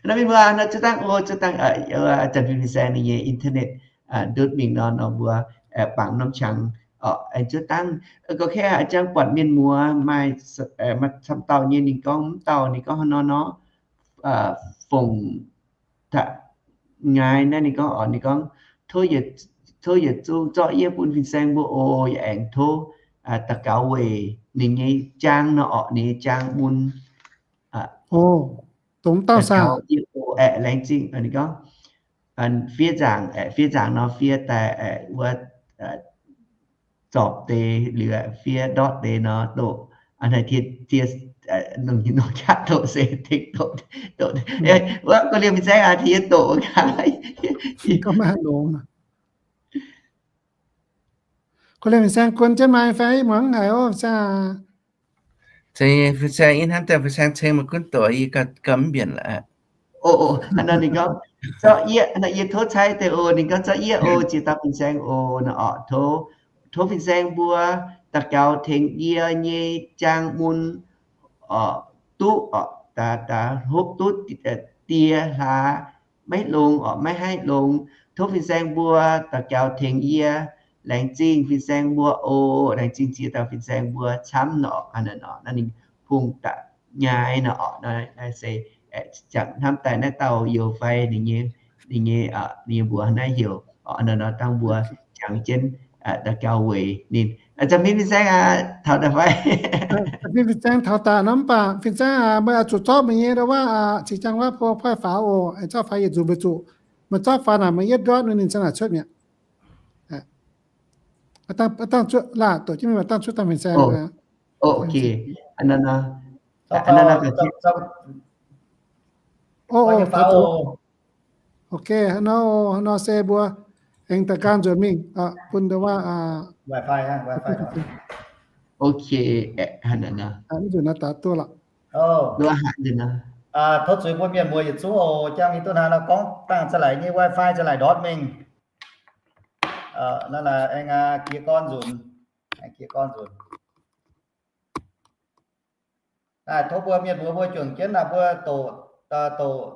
nor mienh muoz nor zuov dangh o, zuov dangh zanc fin fin-saeng ninh nyei internet ndutv mingh nor, nor mbuo bangc norm qangx oc, aengx zuov dangh. Gorx-kaav, jang buatc mienh muoz maaih camv dauh nyei ninh gorngv, mv dauh ninh gorngv haaix nor nor, fongc taux ngaai naaiv ninh gorngv, ninh gorngv, tov yietc zungv zorqv yie bun fin-saeng mbuo oc. Yaac aengx tov daux gaux weic ninh nyei jaang nor orqc, ninh nyei jaang mun. Dongh dauh saah? Aeqv, laengz zingh. Ninh gorngv, fiev nzaangc, fiev nzaangc nor fiev daaih wuov zorpc deix liuz fiev ndortv deix nor doqc. Aa, naaiv tie, tie, nongc qaqv doqc se tengx doqc, doqc. Wuov, gorngv liemh fin-saeng aa, tie doqc gaax. Gorngv maiv haih longx. Gorngv liemh fin-saeng guon jienv maaih fai? Muangx haic oc, fin-saeng aac. Fin-saeng, yie hnamv daaih fin-saeng ceng maiv gunv doqc, yie gauh mv mbienc lorqc. O, nor ninh gorngv, zorqv yie, yie tov caaiv deix oc. Ninh gorngv, zorqv yie oc, ziex dauh fin-saeng oc, nor orqc, tov, tov fin-saeng mbuo daux gaux tengx yie nyei jaang mun duqv, daaih, daaih hopv duqv die hlaax, maiv longx orqc, maiv haih longx. Tov fin-saeng mbuo daux gaux tengx yie. Laengz zingh fin-saeng mbuo oc. Laengz zingh ziex dauh fin-saeng mbuo camv nor. Naaiv ninh pungx daaih nyei nor orqc. Naaiv se hnamv daaih naaiv dauh youz fai ninh nyei, ninh nyei, ninh nyei mbuox naaiv heuc orqc. Nor dangh mbuo jangx jienv daux gaux weic ninh. Zanc fin fin-saeng aac, taux daaih fai? Fin fin-saeng taux daaih nor mv baac fin-saeng aac, meih oix zuqc zorqv meih nyei ndau wuov, cingx jangx wuov po-, poiv faaux oc. Aengx zorqv faaux yietc nzunc mbuo zuqc. Meih zorqv faaux naaic meih yietv ndortv ninh, ninh za'naaic cuotv mi'aqv. Dangh, dangh zuov laah, doqc jienv mingh dangh zuov dangh fin-saeng. Ok. Ok, nor, nor se mbuo aengx daaih gan nzuonx mingh bun ndau wuov. Ok, mv nzunc naaiv daaih duqv lorqc. Tov zuiz mbuo mienh muoz yietc zungv oc. Jang mingh duqv haaix nor gorngv dangh za'naaic nyei wifi za'naaic ndortv mingh. Naaiv aengx jiex gorn nzunc, jiex gorn nzunc. Naaiv tov mbuo mienh muoz mbuo juangc jienv naaiv mbuo doqc, doqc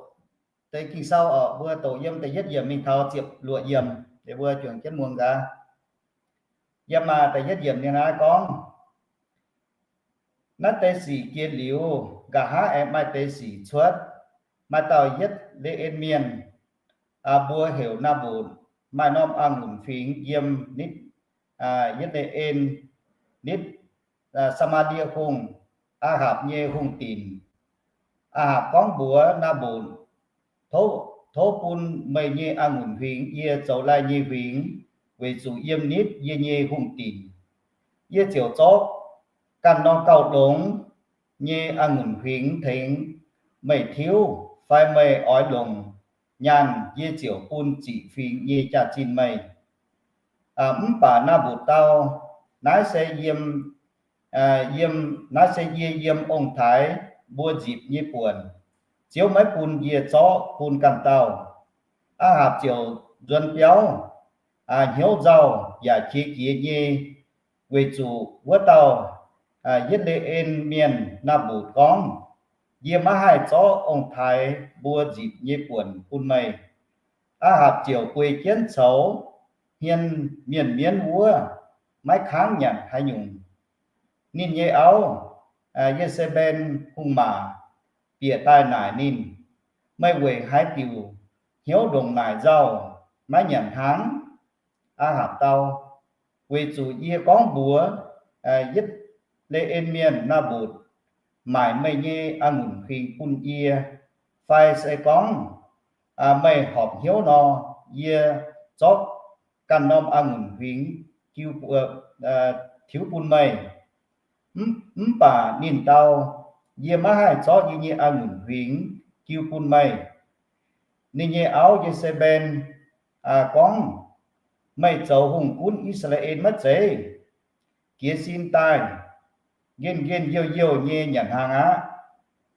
deix Ging-Sou oc. Mbuo doqc yiem da'yietv yiemc mingh taux ziepc luoqc yiemc, liuz mbuo juangc jienv muangx gaax. Yiem da'yietv yiemc ninh naaiv gorngv, Naaiv deix sic jiex liuz, nqa'haav aengx maaih deix sic cuotv. Maaih dauh Yietv^le^en Mienh, mbuo heuc Naa^mbutc, maaih norm a'ngunc huingx yiem nitv Yietv^le^en, nitv Saa^maa^lie Hungh, Aa^hapc nyei hungh dinc. Aa^hapc gorngv mbuox Naa^mbutc, Tov bun meih nyei a'ngunc huingx yie zoux laih nyei huingx, weic zuqc yiem nitv yie nyei hungh dinc, yie ziouc zorqv ganh norm gauh longx nyei a'ngunc huingx tengx meih tiuv, fai meih oix longc nyaanh, yie ziouc bun ziqc huingx nyei jaax-zinh meih. Mv baac Naa^mbutc dau, Naaiv se yiem, yiem, naaiv se yie yiem ong-taaix mbuo nzipc nyei buonc. Ziouv maiv bun yie zorqv bun ganh dauh. Aa^hapc ziouc nzuonx biauv, hnyouv nzauh yaac qiex jiez nyei, weic zuqc wuov dauh Yietv^le^en Mienh Naa^mbutc gorngv, Yie maiv haih zorqv ong-taaix mbuo nzipc nyei buonc bun meih. Aa^hapc ziouc guei jienv coux, hmien mienh mienv wuov, maiv kangv nyanc haaix nyungc. Ninh nyei auv, Ye^se^mben, hungh maac bieqc daaih naaic ninh, Meih weic haaix diuc hnyouv ndongc naaic nzauh, maiv nyanc hnaangx? Aa^hapc dau, Weic zuqc yie gorngv mbuox Yietv^le^en Mienh Naa^mbutc maaic meih nyei a'ngunc huingx bun yie, fai se gorngv meih horpc hnyouv nor, yie zorqv ganh norm a'ngunc huingx jiu, tiux bun meih. Mv baac ninh dau, Yie maiv haih zorqv yie nyei a'ngunc huingx jiu bun meih. Ninh nyei auv, Ye^se^mben, gorngv, Meih zoux hungh gunv I^saa^laa^en maiv zeiz? Jiez sin daaih, nqen-nqen youh-youh nyei nyanc hnaangx aqv.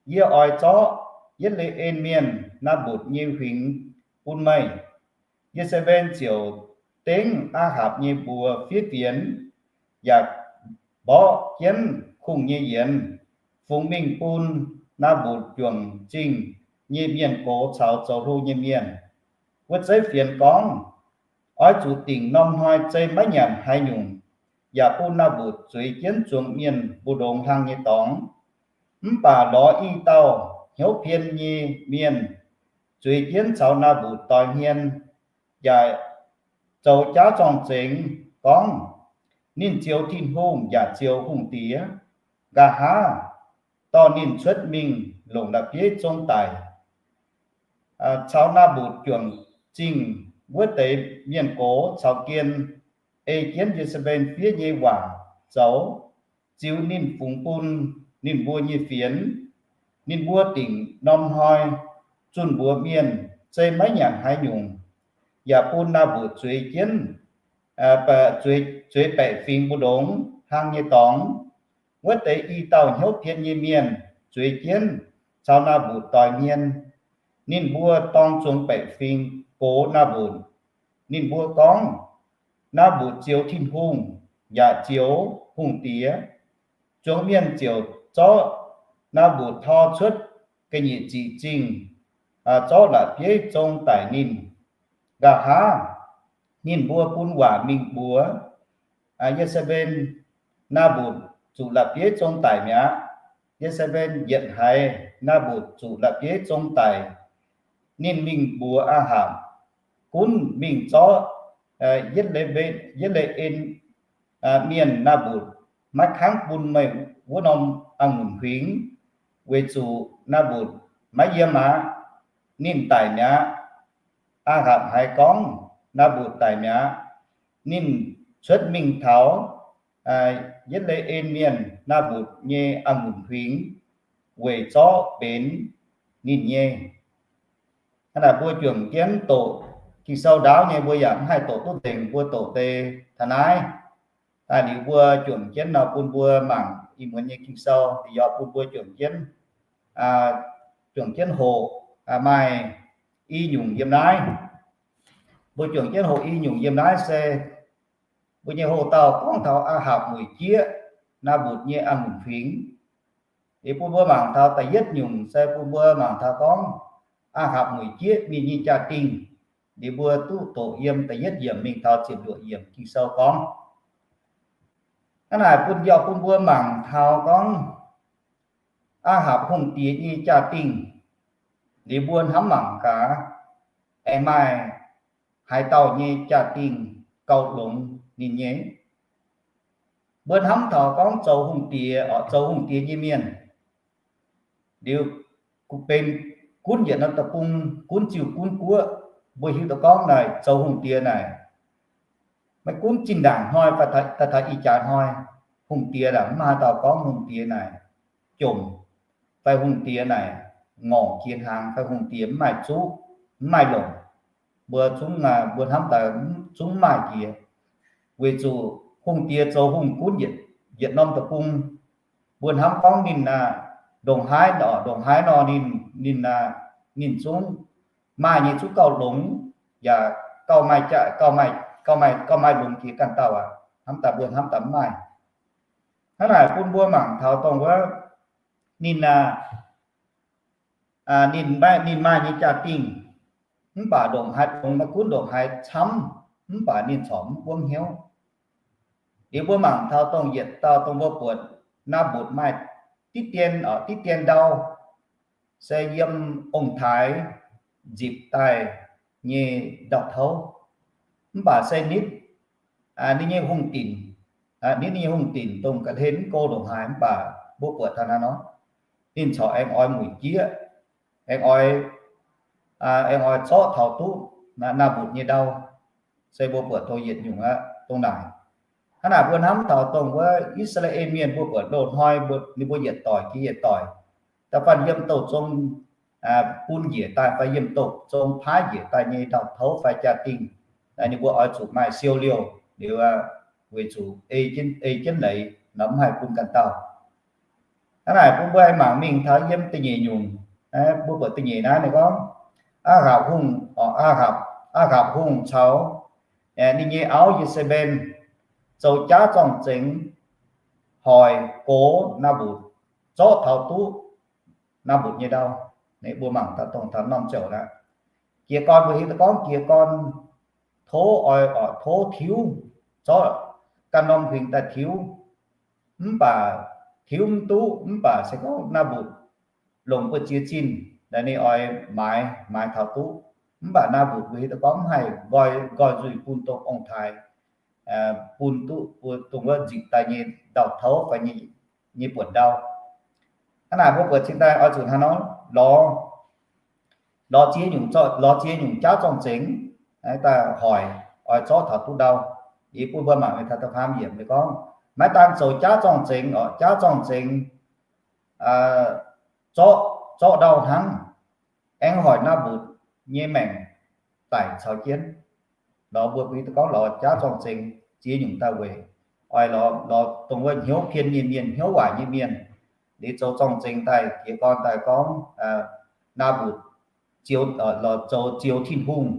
Yie oix zorqv Yietv^le^en Mienh Naa^mbutc nyei huingx bun meih. Ye^se^mben ziouc dengv Aa^hapc nyei mbuox fiev fienx, yaac mborqv jienv kungx nyei yienx, fungx mingh bun Naa^mbutc juangc zingh nyei mienh gox caux zoux hlo nyei mienh. Wuov zeiv fienx gorngv, Oix zuqc dingc norm hnoi zei maiv nyanc haaix nyungc, yaac bun Naa^mbutc zueiz jienv zuangx mienh mbu'ndongx hlang nyei dorngx. Mv baac lorz i dauh hnyouv pien nyei mienh zueiz jienv caux Naa^mbutc doix hmien, yaac zoux jaav zorng-zengx gorngv, Ninh zioux Tin-Hungh yaac zioux hungh diex. Nqa'haav dorh ninh cuotv mingh longc la'bieiv zong daic, caux Naa^mbutc juangc zingh wuov deix mienh gox caux gien, ei jienv Ye^se^mben fiev nyei waac zoux, ziux ninh fungx bun ninh mbuo nyei fienx. Ninh mbuo dingc norm hnoi zunh mbuox mienh zei maiv nyanc haaix nyungc, yaac bun Naa^mbutc zueiz jienv, zueiz baeqc fingx mbu'ndongx hlang nyei dorngx. Wuov deix i dauh hnyouv pien nyei mienh zueiz jienv caux Naa^mbutc doix hmien. Ninh mbuo dorng zuangx baeqc fingx gox Naa^mbutc. Ninh mbuo gorngv, Naa^mbutc zioux Tin-Hungh yaac zioux hungh diex. Zuangx mienh ziouc zorqv Naa^mbutc tor cuotv ga'nyiec ziqc zingh, zorqv la'bieiv zong daic ninh. Nqa'haav ninh mbuo bun waac mingh mbuox Ye^se^mben, Naa^mbutc zuqc la'bieiv zong daic mi'aqv. Ye^se^mben yietc haiz Naa^mbutc zuqc la'bieiv zong daic, ninh mingh mbuox Aa^hapc, Gunv mingh zorqv Yietv^le^en Mienh Naa^mbutc, maiv kangv bun meih wuov norm a'ngunc huingx, weic zuqc Naa^mbutc maiv yiem aqv. Ninh daic mi'aqv. Aa^hapc haiz gorngv Naa^mbutc daic mi'aqv, ninh cuotv mingh taux Yietv^le^en Mienh Naa^mbutc nyei a'ngunc huingx weic zorqv benx ninh nyei. Hnangv naaic mbuo juangc jienv doqc Ging-Sou ndaauv nyei, mbuo yaac mv haih doqc duqv nzengc, mbuo doqc deix taux naaiv. Daaih liuz mbuo juangc jienv nor bun mbuo mangc ih muonz nyei Ging-Sou, liuz bun mbuo juangc jienv, juangc jienv hoqc maaih i nyungc yiem naaiv. Mbuo juangc jienv hoqc i nyungc yiem naaiv se mbuo nyei hoqc dauh gorngv taux Aa^hapc mueic jieqv Naa^mbutc nyei a'ngunc huingx. Liuz bun mbuo mangc taux da'yietv nyungc se bun mbuo mangc taux gorngv Aa^hapc mueic jieqv ninh nyei jaa-dingh. Liuz mbuo duqv doqc yiem da'yietv yiemc mingh taux ziepc luoqc yiemc Ging-Sou gorngv. Hnangv naaic bun yaac bun mbuo mangc taux gorngv Aa^hapc hungh diex nyei jaa-dingh, liuz mbuo hnamv mangc gaax, aengx maaih haaix dauh nyei jaa-dingh gauh longx ninh nyei? Mbuo hnamv taux gorngv zoux hungh diex, zoux hungh diex nyei mienh, liuz benx gunv yietc norm deic-bung, gunv ziuh gunv guoqv, mbuo hiuv duqv gorngv naaic zoux hungh diex naaic, maiv gunv zinh ndaangc hnoi fai daaih taux ih jaax hnoi, hungh diex naaic mv maaih haaix dauh gorngv hungh diex naaic jomc, fai hungh diex naaic ngorc jiex hnaangx, fai hungh diex mv maaih zuqv, mv maaih longc. Mbuo zungv, mbuo hnamv daaih zungv mv maaih jiex, weic zuqc hungh diex zoux hungh gunv yietc, yietc norm deic-bung. Mbuo hnamv gorngv ninh, ndongc haaix, ndongc haaix nor ninh, ninh, ninh zungv maaih nyei zuqv gauh longx, yaac gauh maaih, gauh maaih, gauh maaih longx jiex ganh dauh aqv. Hnamv daaih mbuo hnamv daaih mv maaih. Hnangv naaic bun mbuo mangc taux dongh wuov, ninh, ninh maaih, ninh maaih nyei jaa-dingh, mv baac ndongc haaix longx, maiv gunv ndongc haaix camv, mv baac ninh corc mv buangv hnyouv. Liuz mbuo mangc taux dongh yietc dauh dongh mbuo buatc Naa^mbutc maaih diqv dien, diqv dien ndau, se yiem ong-taaix nzipc daaih nyei ndau-touv. Mv baac se nitv ninh nyei hungh dinc, nitv ninh nyei hungh dinc dongh ga'hlen mv go ndongc haaix, mv baac mbuo buatc taux naaiv nor, ninh corc aengx oix muic jieqv, aengx oix, aengx oix zorqv taux duqv Naa^mbutc nyei ndau. Se mbuo buatc dongh yietc nyungc aqv dongh naaic. Hnangv naaic mbuo hnamv taux dongh wuov I^saa^laa^en Mienh mbuo buatc loz-hnoi ninh mbuo yietc doic jiex yietc doic, da'faanh yiem douz zong bun njiec daaih fai yiem douz zong paaiv njiec daaih nyei ndau-touv fai jaa-dingh, ninh mbuo oix zuqc maaih siou liouh liuz, weic zuqc ei jienv leiz nor mv haih bun ganh dauh. Hnangv naaic bun mbuo aengx mangc mingh taux yiem da'nyeic nyungc, mbuo buatc da'nyeic naaiv ninh gorngv, Aa^hapc Hungh, Aa^hapc, Aa^hapc Hungh caux ninh nyei auv Ye^se^mben zoux jaav zorng-zengx hoic gox Naa^mbutc, zorqv taux duqv Naa^mbutc nyei ndau. Mbuo mangc daaih dongh taux norm ziouc aqv. Jiez gorn mbuo hiuv duqv gorngv jiez gorn tov oix, oix tov tiuv, zorqv ganh norm huingx daaih tiuv, mv baac tiuv mv duqv, mv baac se gorngv Naa^mbutc longc mbuo ziex zinh, ninh oix maaiz, maaiz taux duqv. Mv baac Naa^mbutc mbuo hiuv duqv gorngv mv haih nqoi, nqoi nzuih bun dongh ong-taaix, bun duqv, bun dongh wuov nzipc daaih nyei ndau-touv fai nyei buonc ndau. Hnangv naaic mbuo buatc cingx daaih oix zuqc hnangv nor lorz, lorz ziex nyungc, lorz ziex nyungc jaav zorng-zengx daaih hoic, oix zorqv taux duqv ndau. Yie bun mbuo mangc nyei taux da'faam yiemc ninh gorngv, maiv daan zoux jaav zorng-zengx oc, jaav zorng-zengx zorqv, zorqv ndau hnangv, aengx hoic Naa^mbutc nyei maengc daic caux jienv. Lorz mbuo bun duqv gorngv lorz jaav zorng-zengx ziex nyungc daaih weic, oix lorz, lorz dongh wuov hnyouv pien nyei mienh, hnyouv waaic nyei mienh, liuz zoux zorng-zengx daaih jiez gorn daaih gorngv, Naa^mbutc zoux, zoux Tin-Hungh,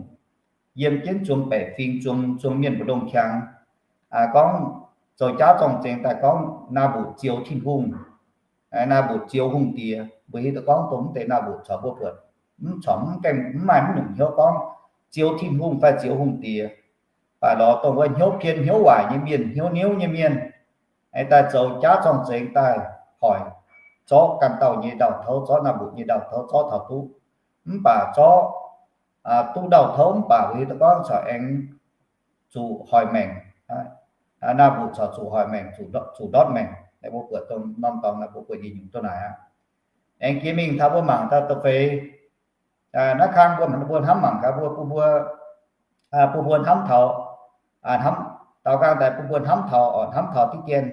yiem jienv zuangx baeqc fingx, zuangx, zuangx mienh mbu'ndongx qangx, gorngv zoux jaav zorng-zengx daaih gorngv Naa^mbutc zoux Tin-Hungh, Naa^mbutc zoux hungh diex. Mbuo hiuv duqv gorngv dongh mv deix Naa^mbutc corc mbuo buatc mv corc mv gaengh mv maaih mv nyungc hnyouv gorngv zoux Tin-Hungh fai zoux hungh diex. Baac lorz dongh wuov hnyouv pien hnyouv waaic nyei mienh, hnyouv niouv nyei mienh, aengx daaih zoux jaav zorng-zengx daaih hoic, zorqv ganh dauh nyei ndau-touv, zorqv Naa^mbutc nyei ndau-touv zorqv taux duqv. Mv baac zorqv duqv ndau-touv mv baac mbuo hiuv duqv gorngv corc aengx zuqc hoic maengc. Naa^mbutc corc zuqc hoic maengc, zuqc ndortv maengc. Mbuo buatc dongh norm dorngx naaiv mbuo buatc nyei nyungc duqv naaic aqv. Aengx jiex mingh taux mbuo mangc daaih da'feix, naaiv kang mbuo, mbuo hnamv mangc gaax mbuo, bun mbuo, bun mbuo hnamv taux, hnamv daaux nqaang daaih bun mbuo hnamv taux, hnamv taux diqv dien.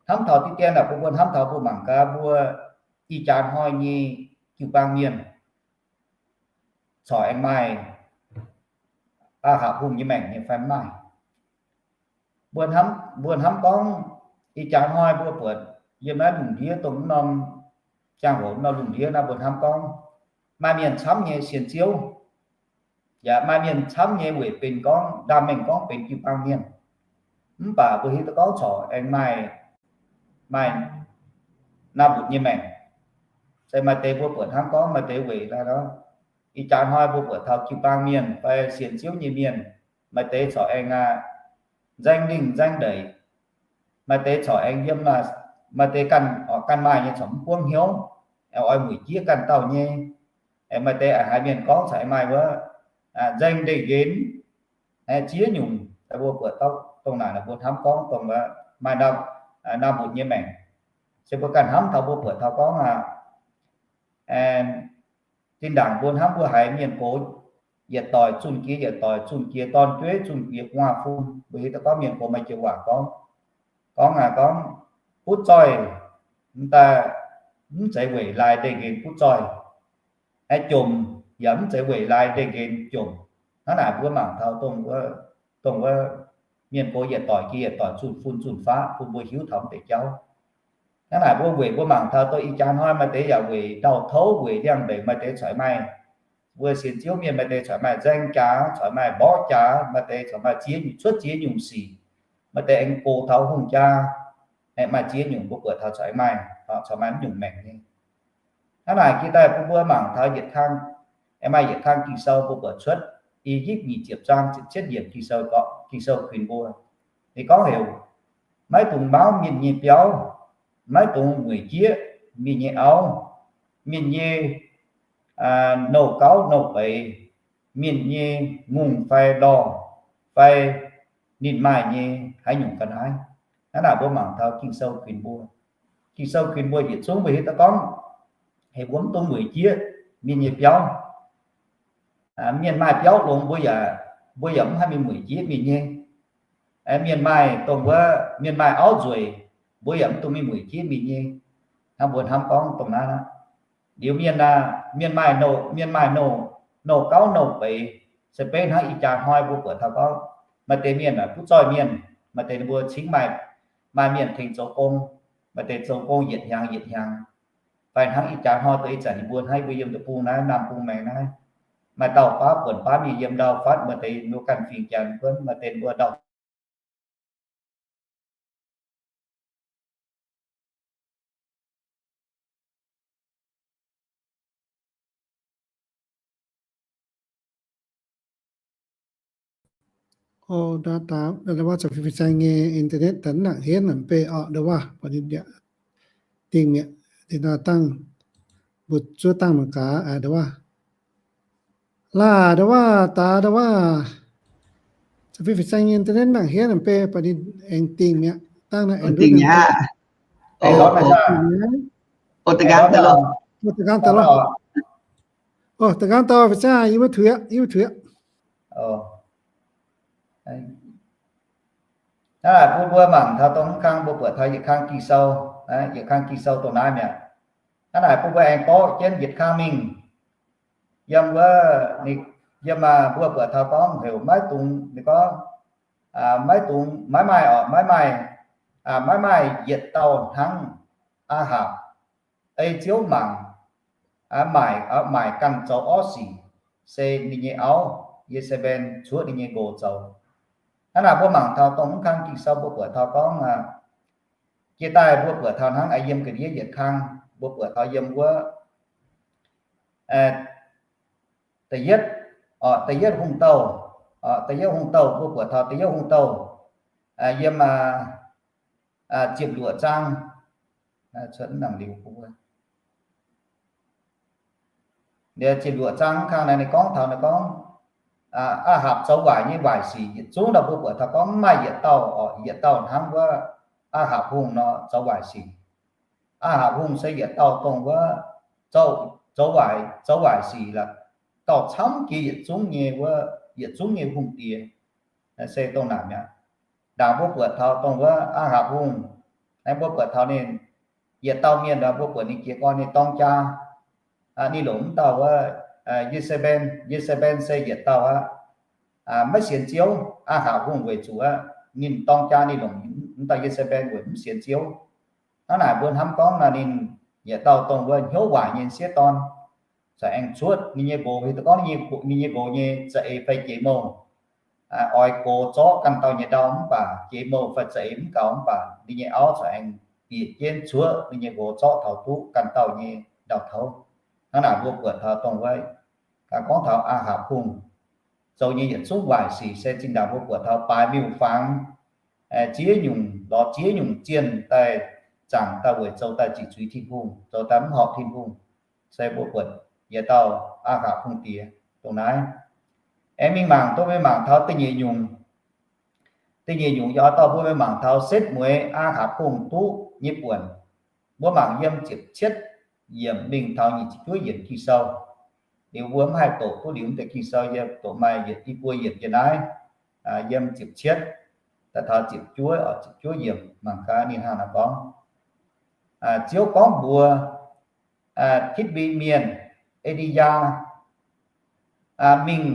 Hnamv taux diqv dien aeqv, bun mbuo hnamv taux mbuo mangc gaax mbuo ih jaax hnoi nyei jiu-baang mienh corc aengx maaih Aa^hapc Hungh nyei maengc nyei fai mv maaih. Mbuo hnamv, mbuo hnamv gorngv ih jaax hnoi mbuo buatc yiem naaiv lungh ndiev dongh norm ziangh hoc, norm lungh ndiev naaiv mbuo hnamv gorngv maaih mienh camv nyei sienx Ziouv, yaac maaih mienh camv nyei weic benx gorngv ndaam mengh gorngv benx jiu-baang mienh. Mv baac mbuo hiuv duqv gorngv corc aengx maaih, maaih Naa^mbutc nyei maengc. Se maaih deix mbuo buatc hnangv gorngv maaih deix weic naaiv nor, ih jaax hnoi mbuo buatc taux jiu-baang mienh fai sienx Ziouv nyei mienh, maaih deix corc aengx nzaeng lingh nzaeng ndeic, maaih deix corc aengx yiem naaiv maaih deix ganh, ganh maaih nyei corc mv buangv hnyouv, oix mueic jieqv ganh dauh nyei. Maaih deix haiz mienh gorngv caux maaih wuov, nzengc ndeic nqenx, ziex nyungc, mbuo buatc dongh naaic mbuo hnamv gorngv dongh maaih naamh mbutc nyei maengc. Se mbuo ganh hnamv taux mbuo buatc taux gorngv aqv, zinh ndaangc mbuo hnamv mbuo haiz mienh gox yietc doic zunh jiex yietc doic, zunh jiex dorn-jueiv, zunh jiex gu'nguaaz-fun, mbuo hiuv duqv gorngv mienh gox maaih joux waac gorngv, gorngv aqv, gorngv, butv zoih, mv daaih, mv zeiz weic laaix ndeic nqenx butv zoih, jomc yaac mv zeiz weic laaix ndeic nqenx jomc. Hnangv naaic mbuo mangc taux dongh, dongh wuov mienh gox yietc doic jiex yietc doic zunh fun zunh faqv bun mbuo hiuv taux mv deix jauv. Hnangv naaic mbuo weic mbuo mangc taux dongh ih jaax hnoi maaih deix yaac weic ndau-touv, weic liangx-ndeic, maaih deix corc maaih, mbuo sienx Ziouv mienh maaih deix corc maaih nzaeng jaax, corc maaih mborqv jaax, maaih deix corc maaih ziex nyungc, cuotv ziex nyungc sic, maaih deix aengx gox taux hungh jaa, maaih ziex nyungc mbuo buatc taux corc maaih, corc maaih mv nyungc maengc nyei. Hnangv naaic jiex daaih bun mbuo mangc taux yietc kang, aengx maaih yietc kang Ging-Sou mbuo buatc cuotv I^yipv nyic ziepc zaang ziepc cietv yiemc Ging-Sou gorngv, Ging-Sou kuinx mbuo, ninh gorngv heuc, maiv dungx mauv mienh nyei biauv, maiv dungx mueic jieqv mienh nyei auv, mienh nyei nouh gauv nouh beiz, mienh nyei ngongh fai lorh, fai ninh maaih nyei haaix nyungc ga'naaiv. Hnangv naaic mbuo mangc taux Ging-Sou kuinx mbuo. Ging-Sou kuinx mbuo yietc zungv mbuo hiuv duqv gorngv heuc mbuo mv dungx mueic jieqv mienh nyei biauv. Mienh maaih biauv longx mbuo yaac, mbuo yaac mv haih mingh mueic jieqv mienh nyei. Mienh maaih dongh wuov, mienh maaih auv nzueic, mbuo yaac mv dungx mingh mueic jieqv mienh nyei. Hnangv mbuo hnamv gorngv dongh naaiv aqv. Liuz mienh, mienh maaih nouh, mienh maaih nouh, nouh gauv nouh beiz, se beiv hnangv ih jaax hnoi mbuo buatc taux gorngv maaih deix mienh butv zoih mienh, maaih deix ninh mbuo cingv maaih, maaih mienh tengx zoux gong, maaih deix zoux gong yietc hnyangx yietc hnyangx. Fai hnangv ih jaax hnoi deix ih zanc ninh mbuo hnangv mbuo yiem deic-bung naaiv, Naamh Bung Maengx naaiv, maaih dauh baav buonc baav mienh yiem ndau fatv, maaih deix ninh mbuo ganh fingx Janx buonv, maaih deix ninh mbuo ndau Ov, daaih, daaih wuov zoux fih fih zaeng nyei internet daaih mv nangc henv naaic mv bei orqc, daaih wuov, dingh mi'aqv, dingh daaih dangh, mbu'ziex dangh mangc gaax, daaih wuov. Laaih, daaih wuov, daaih, daaih wuov, zoux fih fih zaeng nyei internet mv nangc henv naaic mv bei, baac ninh aengx dingh mi'aqv, dangh naaiv aengx dingh mi'aqv. Da'nqaang daaih loh. Da'nqaang daaih fih zaeng, yie mbuo tuix aqv, yie mbuo tuix aqv. Hnangv naaic bun mbuo mangc taux dongh mv kang mbuo buatc taux yietc kang Ging-Sou, yietc kang Ging-Sou dongh naaiv mi'aqv. Hnangv naaic bun mbuo aengx borqv jienv yietc kang mingh. Yiem wuov, yiem mbuo buatc taux gorngv heuc maiv dungx, ninh gorngv, maiv dungx, maiv maaih orqc, maiv maaih, maiv maaih yietc dauh hnangv Aa^hapc ei Ziouv mangc, maaic, maaic ganh zoux orqv sic, se ninh nyei auv, Ye^se^mben, cuotv ninh nyei nqox zoux. Hnangv naaic mbuo mangc taux dongh mv kang Ging-Sou mbuo buatc taux gorngv, jiex daaih mbuo buatc taux hnangv yiem ga'ndiev yietc kang, mbuo buatc taux yiem wuov, da'yietv, da'yietv hungh douh, da'yietv hungh douh, mbuo buatc taux da'yietv hungh douh, yiem ziepc luoqc zaang, cuotv nangc liuz, ziepc luoqc zaang mv kang naaiv ninh gorngv taux, ninh gorngv, Aa^hapc zoux waaic nyei waaic sic yietc zungv nor mbuo buatc taux gorngv mv maaih yietc dauh, yietc dauh hnangv wuov Aa^hapc Hungh nor zoux waaic sic. Aa^hapc Hungh se yietc dauh dongh wuov zoux, zoux waaic, zoux waaic sic la'gauh camv jiex yietc zungv nyei wuov, yietc zungv nyei hungh diex. Se dongh naaic mi'aqv. Ndaangc mbuo buatc taux dongh wuov Aa^hapc Hungh, mbuo buatc taux ninh yietc dauh mienh, mbuo buatc ninh jiez gorn ninh dorng jaa, ninh longc mv dauh wuov Ye^se^mben. Ye^se^mben se yietc dauh aqv, maiv sienx Ziouv. Aa^hapc Hungh weic zuqc aqv, ninh dorng jaa ninh longc mv dauh Ye^se^mben weic mv sienx Ziouv. Hnangv naaic mbuo hnamv gorngv nor ninh yietc dauh dongh wuov hnyouv waaic nyei sieqv dorn, corc aengx cuotv ninh nyei nqox, hiuv duqv gorngv ninh nyei nqox nyei za'eix fai jiex mouh, oix gox zorqv ganh dauh nyei ndau mv baac jiex mouh fai za'eix mv gaux mv baac ninh nyei auv corc aengx bieqc jienv cuotv ninh nyei nqox zorqv taux duqv ganh dauh nyei ndau-touv. Hnangv naaic mbuo buatc taux dongh wuov, gorngv taux Aa^hapc Hungh zoux nyei yietc zungv waaic sic se zinh ndaangc mbuo buatc taux baaix miuc-fangx ziex nyungc lorz ziex nyungc zienh daaih zaangc daaih weic zoux daaih ziqc zuiz Tin-Hungh, zoux daaih mv horpc Tin-Hungh, se mbuo buatc yietc dauh Aa^hapc hungh diex dongh naaiv. Aengx mingh mangc, dongh mingh mangc taux da'nyeic nyungc, da'nyeic nyungc yaac dauh mbuo mingh mangc taux setv mueiz Aa^hapc hungh duqv nyei buonc. Mbuo mangc yiem ziepc cietv yiemc mingh taux nyic ziepc juov yiemc Ging-Sou. Liuz mbuo mv haih doqc duqv liuz mv deix Ging-Sou, yie doqc maaih yietc i buo yiemc yiem naaiv, yiem ziepc cietv daaih taux ziepc juov, ziepc juov yiemc mangc gaax ninh hnangv naaiv gorngv. Ziouv gorngv mbuox Kitv^mbi Mienh, E^li^yaa, mingh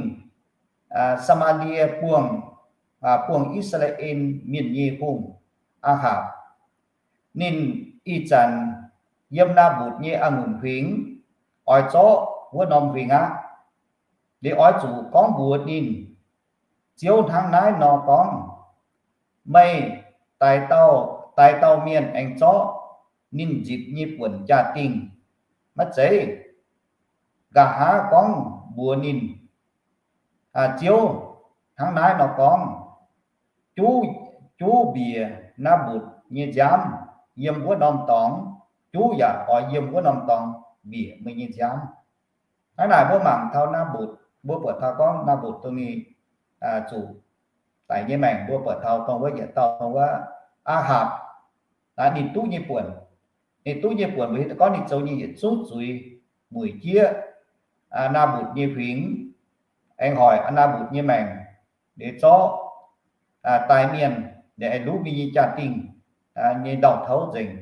Saa^maa^lie buangh, buangh I^saa^laa^en Mienh nyei hungh, Aa^hapc. Ninh ih zanc yiem Naa^mbutc nyei a'ngunc huingx oix zorqv wuov norm huingx aqv. Liuz oix zuqc gorngv mbuox ninh, Ziouv hnangv naaiv nor gorngv, Meih daix dauh, daix dauh mienh aengx zorqv ninh nzipc nyei buonc jaa-dingh. Maiv zeiz. Nqa'haav gorngv mbuox ninh, Ziouv hnangv naaiv nor gorngv, Juv, juv mbiec Naa^mbutc nyei nziaamv yiem wuov norm dorngx, juv yaac oix yiem wuov norm dorngx mbiec meih nyei nziaamv. Hnangv naaic mbuo mangc taux Naa^mbutc, mbuo buatc taux gorngv Naa^mbutc dongh ninh zuqc daic nyei maengc, mbuo buatc taux dongh wuov yietc dauh dongh wuov Aa^hapc, ninh duqv nyei buonc. Ninh duqv nyei buonc mbuo hiuv duqv gorngv ninh zoux nyei yietc zungv zuiz, mueic jieqv Naa^mbutc nyei huingx, aengx hoic Naa^mbutc nyei maengc, liuz zorqv daaih mienh, liuz aengx luv mingh nyei jaa-dingh nyei ndau-touv nzengc.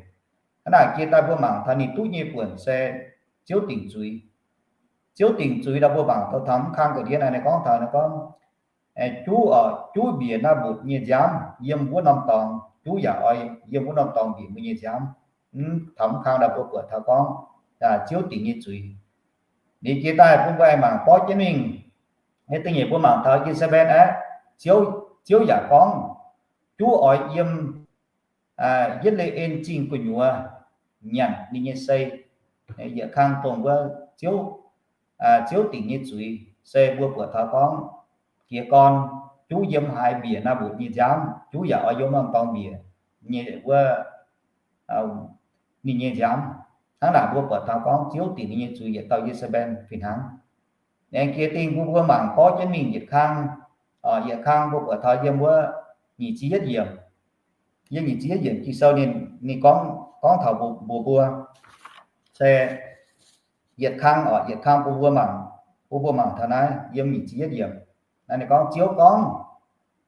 Hnangv naaic jiex daaih mbuo mangc taux ninh duqv nyei buonc se Ziouv dingc zuiz. Ziouv dingc zuiz daaih mbuo mangc taux taux mv kang ga'ndiev naaiv ninh gorngv taux naaiv gorngv, Juv, juv mbiec Naa^mbutc nyei nziaamv yiem wuov norm dorngx, juv yaac oix yiem wuov norm dorngx mbiec mbuo nyei nziaamv. Mv taux mv kang daaih mbuo buatc taux gorngv Ziouv dingc nyei zuiz. Liuz jiex daaih bun mbuo aengx mangc borqv jienv mingh, da'nyeic mbuo mangc taux Ye^saa^mben aeqv, Ziouv, Ziouv yaac gorngv, juv oix yiem Yietv^le^en Zingh gu'nyuoz nyanc ninh nyei sei. Yietc kang dongh wuov Ziouv, Ziouv dingc nyei zuiz se mbuo buatc taux gorngv jiez gorn juv yiem haaix mbiec Naa^mbutc nyei nziaamv, juv yaac oix yiem norm dorngx mbiec nyei wuov ninh nyei nziaamv. Hnangv naaic mbuo buatc taux gorngv Ziouv dingc ninh nyei zuiz yietc dauh Ye^saa^mben fih hnangv. Aengx jiex dingh mbuo mbuo mangc borqv jienv mingh yietc kang, yietc kang mbuo buatc taux yiem wuov nyic ziepc yietv yiemc. Yiem nyic ziepc yietv yiemc Ging-Sou ninh, ninh gorngv, gorngv taux mbuox mbuo se yietc kang, yietc kang bun mbuo mangc, bun mbuo mangc taux naaiv yiem nyic ziepc yietv yiemc. Naaiv ninh gorngv, Ziouv gorngv,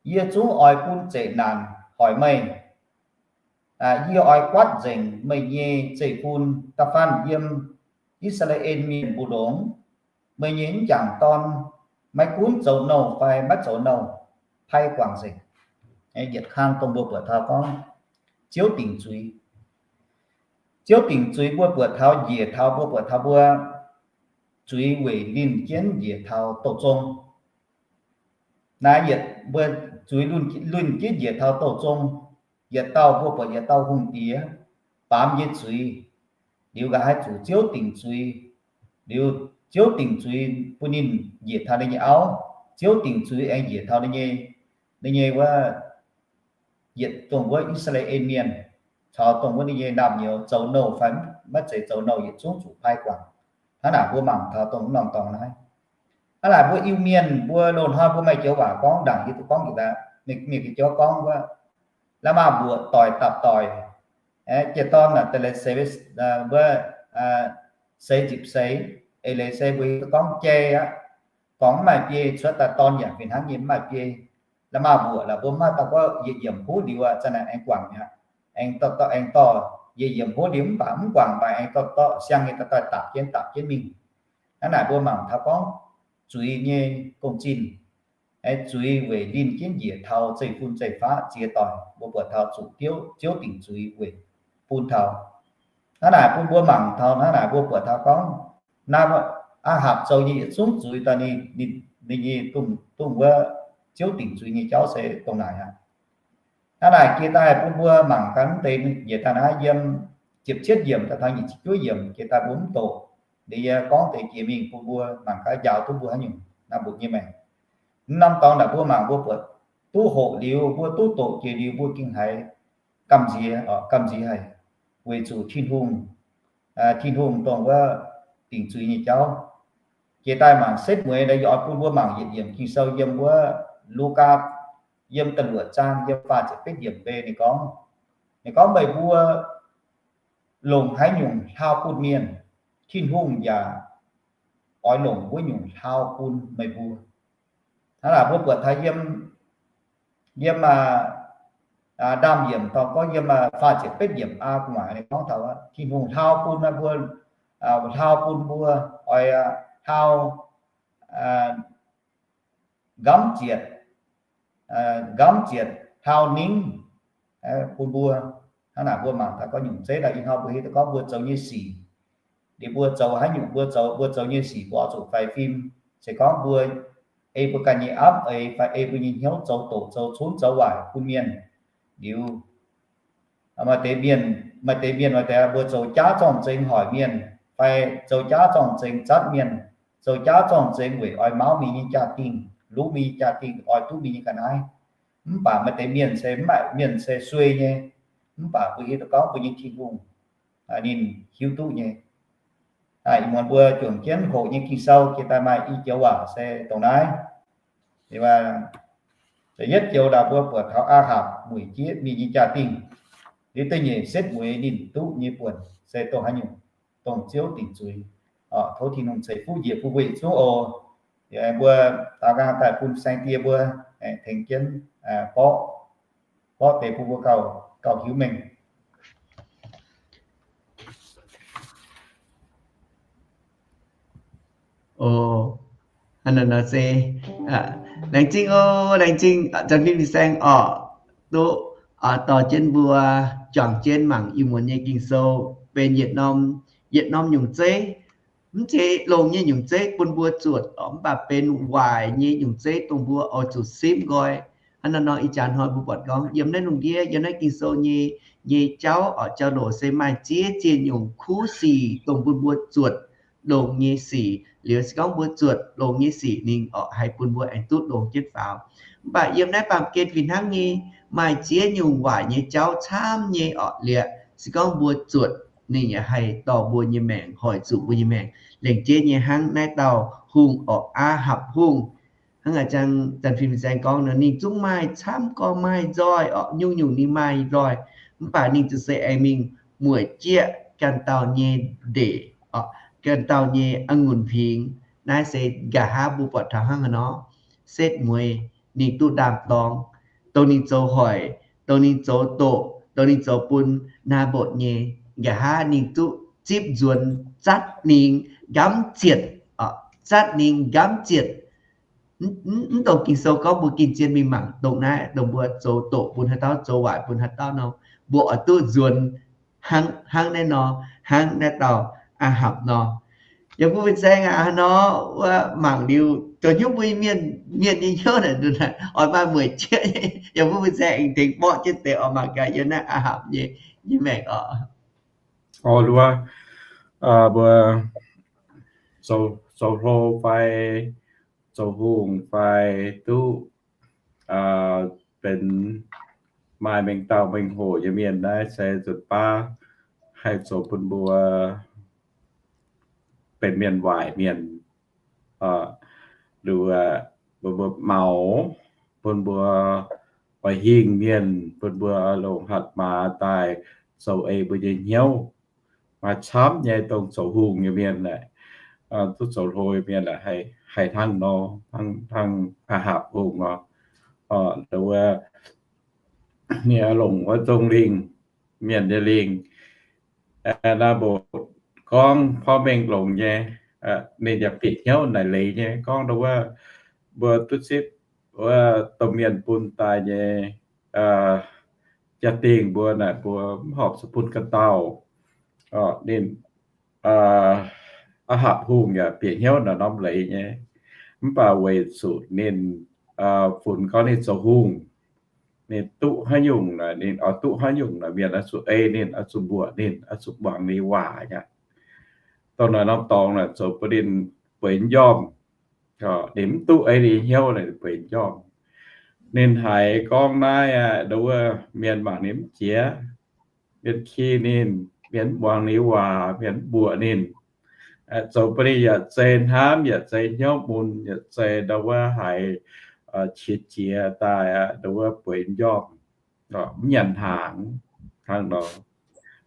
Yie zungv oix bun zeqc naanc hoic meih. Yie oix guaatv nzengc meih nyei zeiv-fun da'faanh yiem I^saa^laa^en Mienh mbu'ndongx. Meih nyei m'jangc dorn maiv gunv zoux nouh fai maiv zoux nouh, pai guangc nzengc. Yietc kang dongh mbuo buatc taux gorngv Ziouv dingc zuiz. Ziouv dingc zuiz mbuo buatc taux njiec taux mbuo buatc taux mbuo zuiz weic linh jienv njiec taux douh zong. Naaiv yietc mbuo zuiz linh jienv njiec taux douh zong, yietc dauh mbuo buatc yietc dauh hungh diex baamz nyei zuiz, liuz nqa'haav zuqc Ziouv dingc zuiz, liuz Ziouv dingc zuiz bun ninh njiec taux ninh nyei auv, Ziouv dingc zuiz aengx njiec taux ninh nyei, ninh nyei wuov yietc dongh wuov I^saa^laa^en Mienh caux dongh wuov ninh nyei naamh nyouz zoux nouh fai maiv zeiz zoux nouh yietc zungv zuqc pai guangc. Hnangv naaic mbuo mangc taux dongh norm dorngx naaiv. Hnangv naaic mbuo Iu-Mienh mbuo loz-hnoi mbuo maaih joux waac gorngv ndaangc yie duqv gorngv njiec daaih, mienh ga'joux gorngv wuov, la'maah mbuoqc doic dapc doic, jiez dorn da'leiz seix, wuov, seix nzipc seix, eix leiz se mbuo gorngv jai aqv. Gorngv mv maaih biei cuotv daaih dorn yaac fih hnangv nyei mv maaih biei. La'maah mbuoqc la'buo mv maaih dauh gorngv yietc yiemc huv liuz aqv, za'naaic aengx guangc mi'aqv. Aengx dorh, aengx dorh yietc yiemc huv liuz mv baac mv guangc, mv baac aengx dorh, dorh siang nyei dorh daaih dapc jienv, dapc jienv mingh. Hnangv naaic mbuo mangc taux gorngv zuiz nyei gong-zinh, zuiz weic linh jienv njiec taux zeiv-fun zeiv-faqv ziex doic, mbuo buatc taux zuqc Ziouv, Ziouv dingc zuiz weic bun taux. Hnangv naaic bun mbuo mangc taux, hnangv naaic mbuo buatc taux gorngv, naaiv Aa^hapc zoux nyei yietc zungv zuiz daaih ninh, ninh nyei dongh, dongh wuov Ziouv dingc zuiz nyei jauv se dongh naaic aqv. Hnangv naaic jiex daaih bun mbuo mangc gaax mv deix njiec daaih naaiv yiem ziepc cietv yiemc daaih taux nyic ziepc juov yiemc jiex daaih mbuo mv doqc. Liuz yie gorngv deix jiex mingh bun mbuo mangc gaax njaaux duqv mbuo haaix nyungc naamh mbuo nyei maengc. Mv norm dorngx naaic mbuo mangc mbuo buatc duqv hoqc liuz, mbuo duqv doqc jiex liuz, mbuo gengh haiz gamh nziex, gamh nziex haic. weic zuqc Tin-Hungh, Tin-Hungh dongh wuov dingc zuiz nyei jauv. Jiex daaih mangc setv mueiz, yie oix bun mbuo mangc yietc yiemc Ging-Sou yiem wuov Lugaa, yiem da'luoqc zaang, yiem faah ziepc betv yiemc bei ninh gorngv, ninh gorngv, meih mbuo longc haaix nyungc hlaau bun mienh, Tin-Hungh yaac oix longc wuov nyungc hlaau bun meih mbuo. Hnangv naaic mbuo buatc taux yiem, yiem ndaamv-yiemc dorh gorngv yiem faah ziepc betv yiemc aa, gu'nguaaic ninh gorngv taux Tin-Hungh hlaau bun mbuo, hlaau bun mbuo, oix hlaau nqamv zietc, nqamv zietc hlaau ningv bun mbuo. Hnangv naaic mbuo mangc taux gorngv nyungc zeiv daaih ih hnoi mbuo hiuv duqv gorngv mbuo zoux nyei sic, liuz mbuo zoux haaix nyungc, mbuo zoux, mbuo zoux nyei sic mbuo oix zuqc faix fim. Se gorngv mbuo ei mbuo ganh nyei apv eix fai ei mbuo nyei hnyouv zoux doqc zoux cunv zoux waaic bun mienh, liuz maaih deix mienh, maaih deix mienh maaih deix mbuo zoux jaav zorng-zengx hoic mienh, fai zoux jaav zorng-zengx zatv mienh, zoux jaav zorng-zengx weic oix mauv mingh nyei jaa-dingh, luv mingh nyei jaa-dingh, oix duqv mingh nyei ga'naaiv. Mv baac maaih deix mienh se mv baac mienh se suei nyei, mv baac mbuo hiuv duqv gorngv mbuo nyei Tin-Hungh ninh hiuv duqv nyei. Ih muonz mbuo juangc jienv hoqc nyei Ging-Sou jiex daaih maaih i joux waac se dongh naaiv. Da'yietv joux ndaangc mbuo buatc taux Aa^hapc mueic jieqv mienh nyei jaa-dingh. Liuz da'nyeic setv mueiz ninh duqv nyei buonc se dongh haaix nyungc, dongh Ziouv dingc zuiz. Tov Tin-Hungh ceix fuqv njiec bun mbuo yietc zungv oc. Mbuo daaux nqaang daaih bun saeng-die mbuo tengx jienv borqv, borqv deix bun mbuo gauh hiuv mengh. O, hnangv naaiv nor se, laengz zingh o, laengz zingh Janx-Fin fin-saeng oc, duqv dorh jienv mbuo juangc jienv mangc ih muonz nyei Ging-Sou benx yietc norm, yietc norm nyungc zeiv. Mv zeiz longx nyei nyungc zeiv bun mbuo zuotc, mv baac benx waaic nyei nyungc zeiv dongh mbuo oix zuqc simv nqoi. Hnangv naaiv nor ih jaax hnoi mbuo buatc gorngv yiem naaiv lungh ndiev, yiem naaiv Ging-Sou nyei, nyei jauv oc, jauv-louc se maaih ziex ziex nyungc kuv sic dongh bun mbuo zuotc longx nyei sic. Liuz se gorngv mbuo zuotc longx nyei sic ninh oc haih bun mbuo aengx duqv longx jienv faaux. Mv baac yiem naaiv baamh gen fih hnangv nyei, maaih ziex nyungc waaic nyei jauv camv nyei oc. Liuz se gorngv mbuo zuotc, ninh yaac haih dorh mbuo nyei maengc, hoic zuqc mbuo nyei maengc. Lengc jeiv nyei hnangv naaiv dauh hungh oc, Aa^hapc Hungh. Hnangv a'jang Janx-Fin fin-saeng gorngv nor, ninh zungv maaih camv gorx maaih nzoih oc, nyungc-nyungc ninh maaih nzoih. Mv baac ninh ziouc se aengx mingh mueic jieqv ganh dauh nyei ndeic, ganh dauh nyei a'ngunc pingx. Naaiv se nqa'haav mbuo buatc taux hnangv haaix nor, setv mueiz ninh duqv ndaam-dorng, dongh ninh zoux hoic, dongh ninh zoux doqc, dongh ninh zoux bun naaiv mbotv nyei, nqa'haav ninh duqv zipv nzuonx zatv ninh nqamv zietc, zatv ninh nqamv zietc. Mv dongh Ging-Sou gorngv mbuo gengh zien mingh mangc dongh naaiv, dongh mbuo zoux doqc bun haaix dauh, zoux waaic bun haaix dauh nor, mbuo oix duqv nzuonx hnangv, hnangv naaiv nor, hnangv naaiv dauh Aa^hapc nor. Yaac mbuo fin-saeng aac, haaix nor wuov mangc liuz, zoux hnyouv mbuo mienh, mienh nyei hnyouv naaic, oix maaih mueic jieqv. Yaac mbuo fin-saeng aengx tengx borqv jienv deix oix mangc gaax yiem naaiv Aa^hapc nyei, nyei maengc oc. Oc, wuov, mbuo zoux, zoux hlo fai zoux hungh fai duqv benx maaih mengh dauh mengh hoc nyei mienh naaiv se nzunc baav haih zoux bun mbuo benx mienh waaic mienh. Nduov, bun mbuo maux, bun mbuo oix hingh mienh, bun mbuo longc hatc maaz daaih zoux ei mbuo nyei hnyouv. Maaih camv nyei dongh zoux hungh nyei mienh aeqv, duqv zoux hlo nyei mienh aeqv, haih hnangv nor, hnangv, hnangv Aa^hapc Hungh nor. Nduov, ninh longc wuov zong lingh, mienh nyei lingh, naaiv mbuo gorngv porv mengh longx nyei, ninh yaac bieqc hnyouv naaic leiz nyei gorngv nduov, mbuo duqv zipv wuov domh mienh bun daaih nyei jaa-dingh mbuo naaic, mbuo mv horpc zuqc bun ga'naaiv dauh. Ninh, Aa^hapc Hungh yaac bieqc hnyouv naaic norm leiz nyei. Mv baac weic zuqc ninh funx gorngv ninh zoux hungh, ninh duqv haaix nyungc naaic, ninh oix duqv haaix nyungc naaic, mienh oix zuqc ei ninh, oix zuqc mbuoqc ninh, oix zuqc muangx ninh waac aqv. Dongh naaic norm dorngx naaic zoux bun ninh bueix njormh. Ninh mv duqv ei ninh hnyouv naaic, ninh bueix njormh. Ninh haiz gorngv naaiv aqv, nduov, mienh mangc ninh mv jiex, mienh ki ninh, mienh mv muangx ninh waac, mienh mv mbuoqc ninh. Zoux bun ninh yaac zeiz hnamv, yaac zeiz hnyouv mun, yaac zeiz ndau wuov haiz qiex jiez daaih aqv, ndau wuov bueix njormh, mv nyanc hnaangx hnangv nor.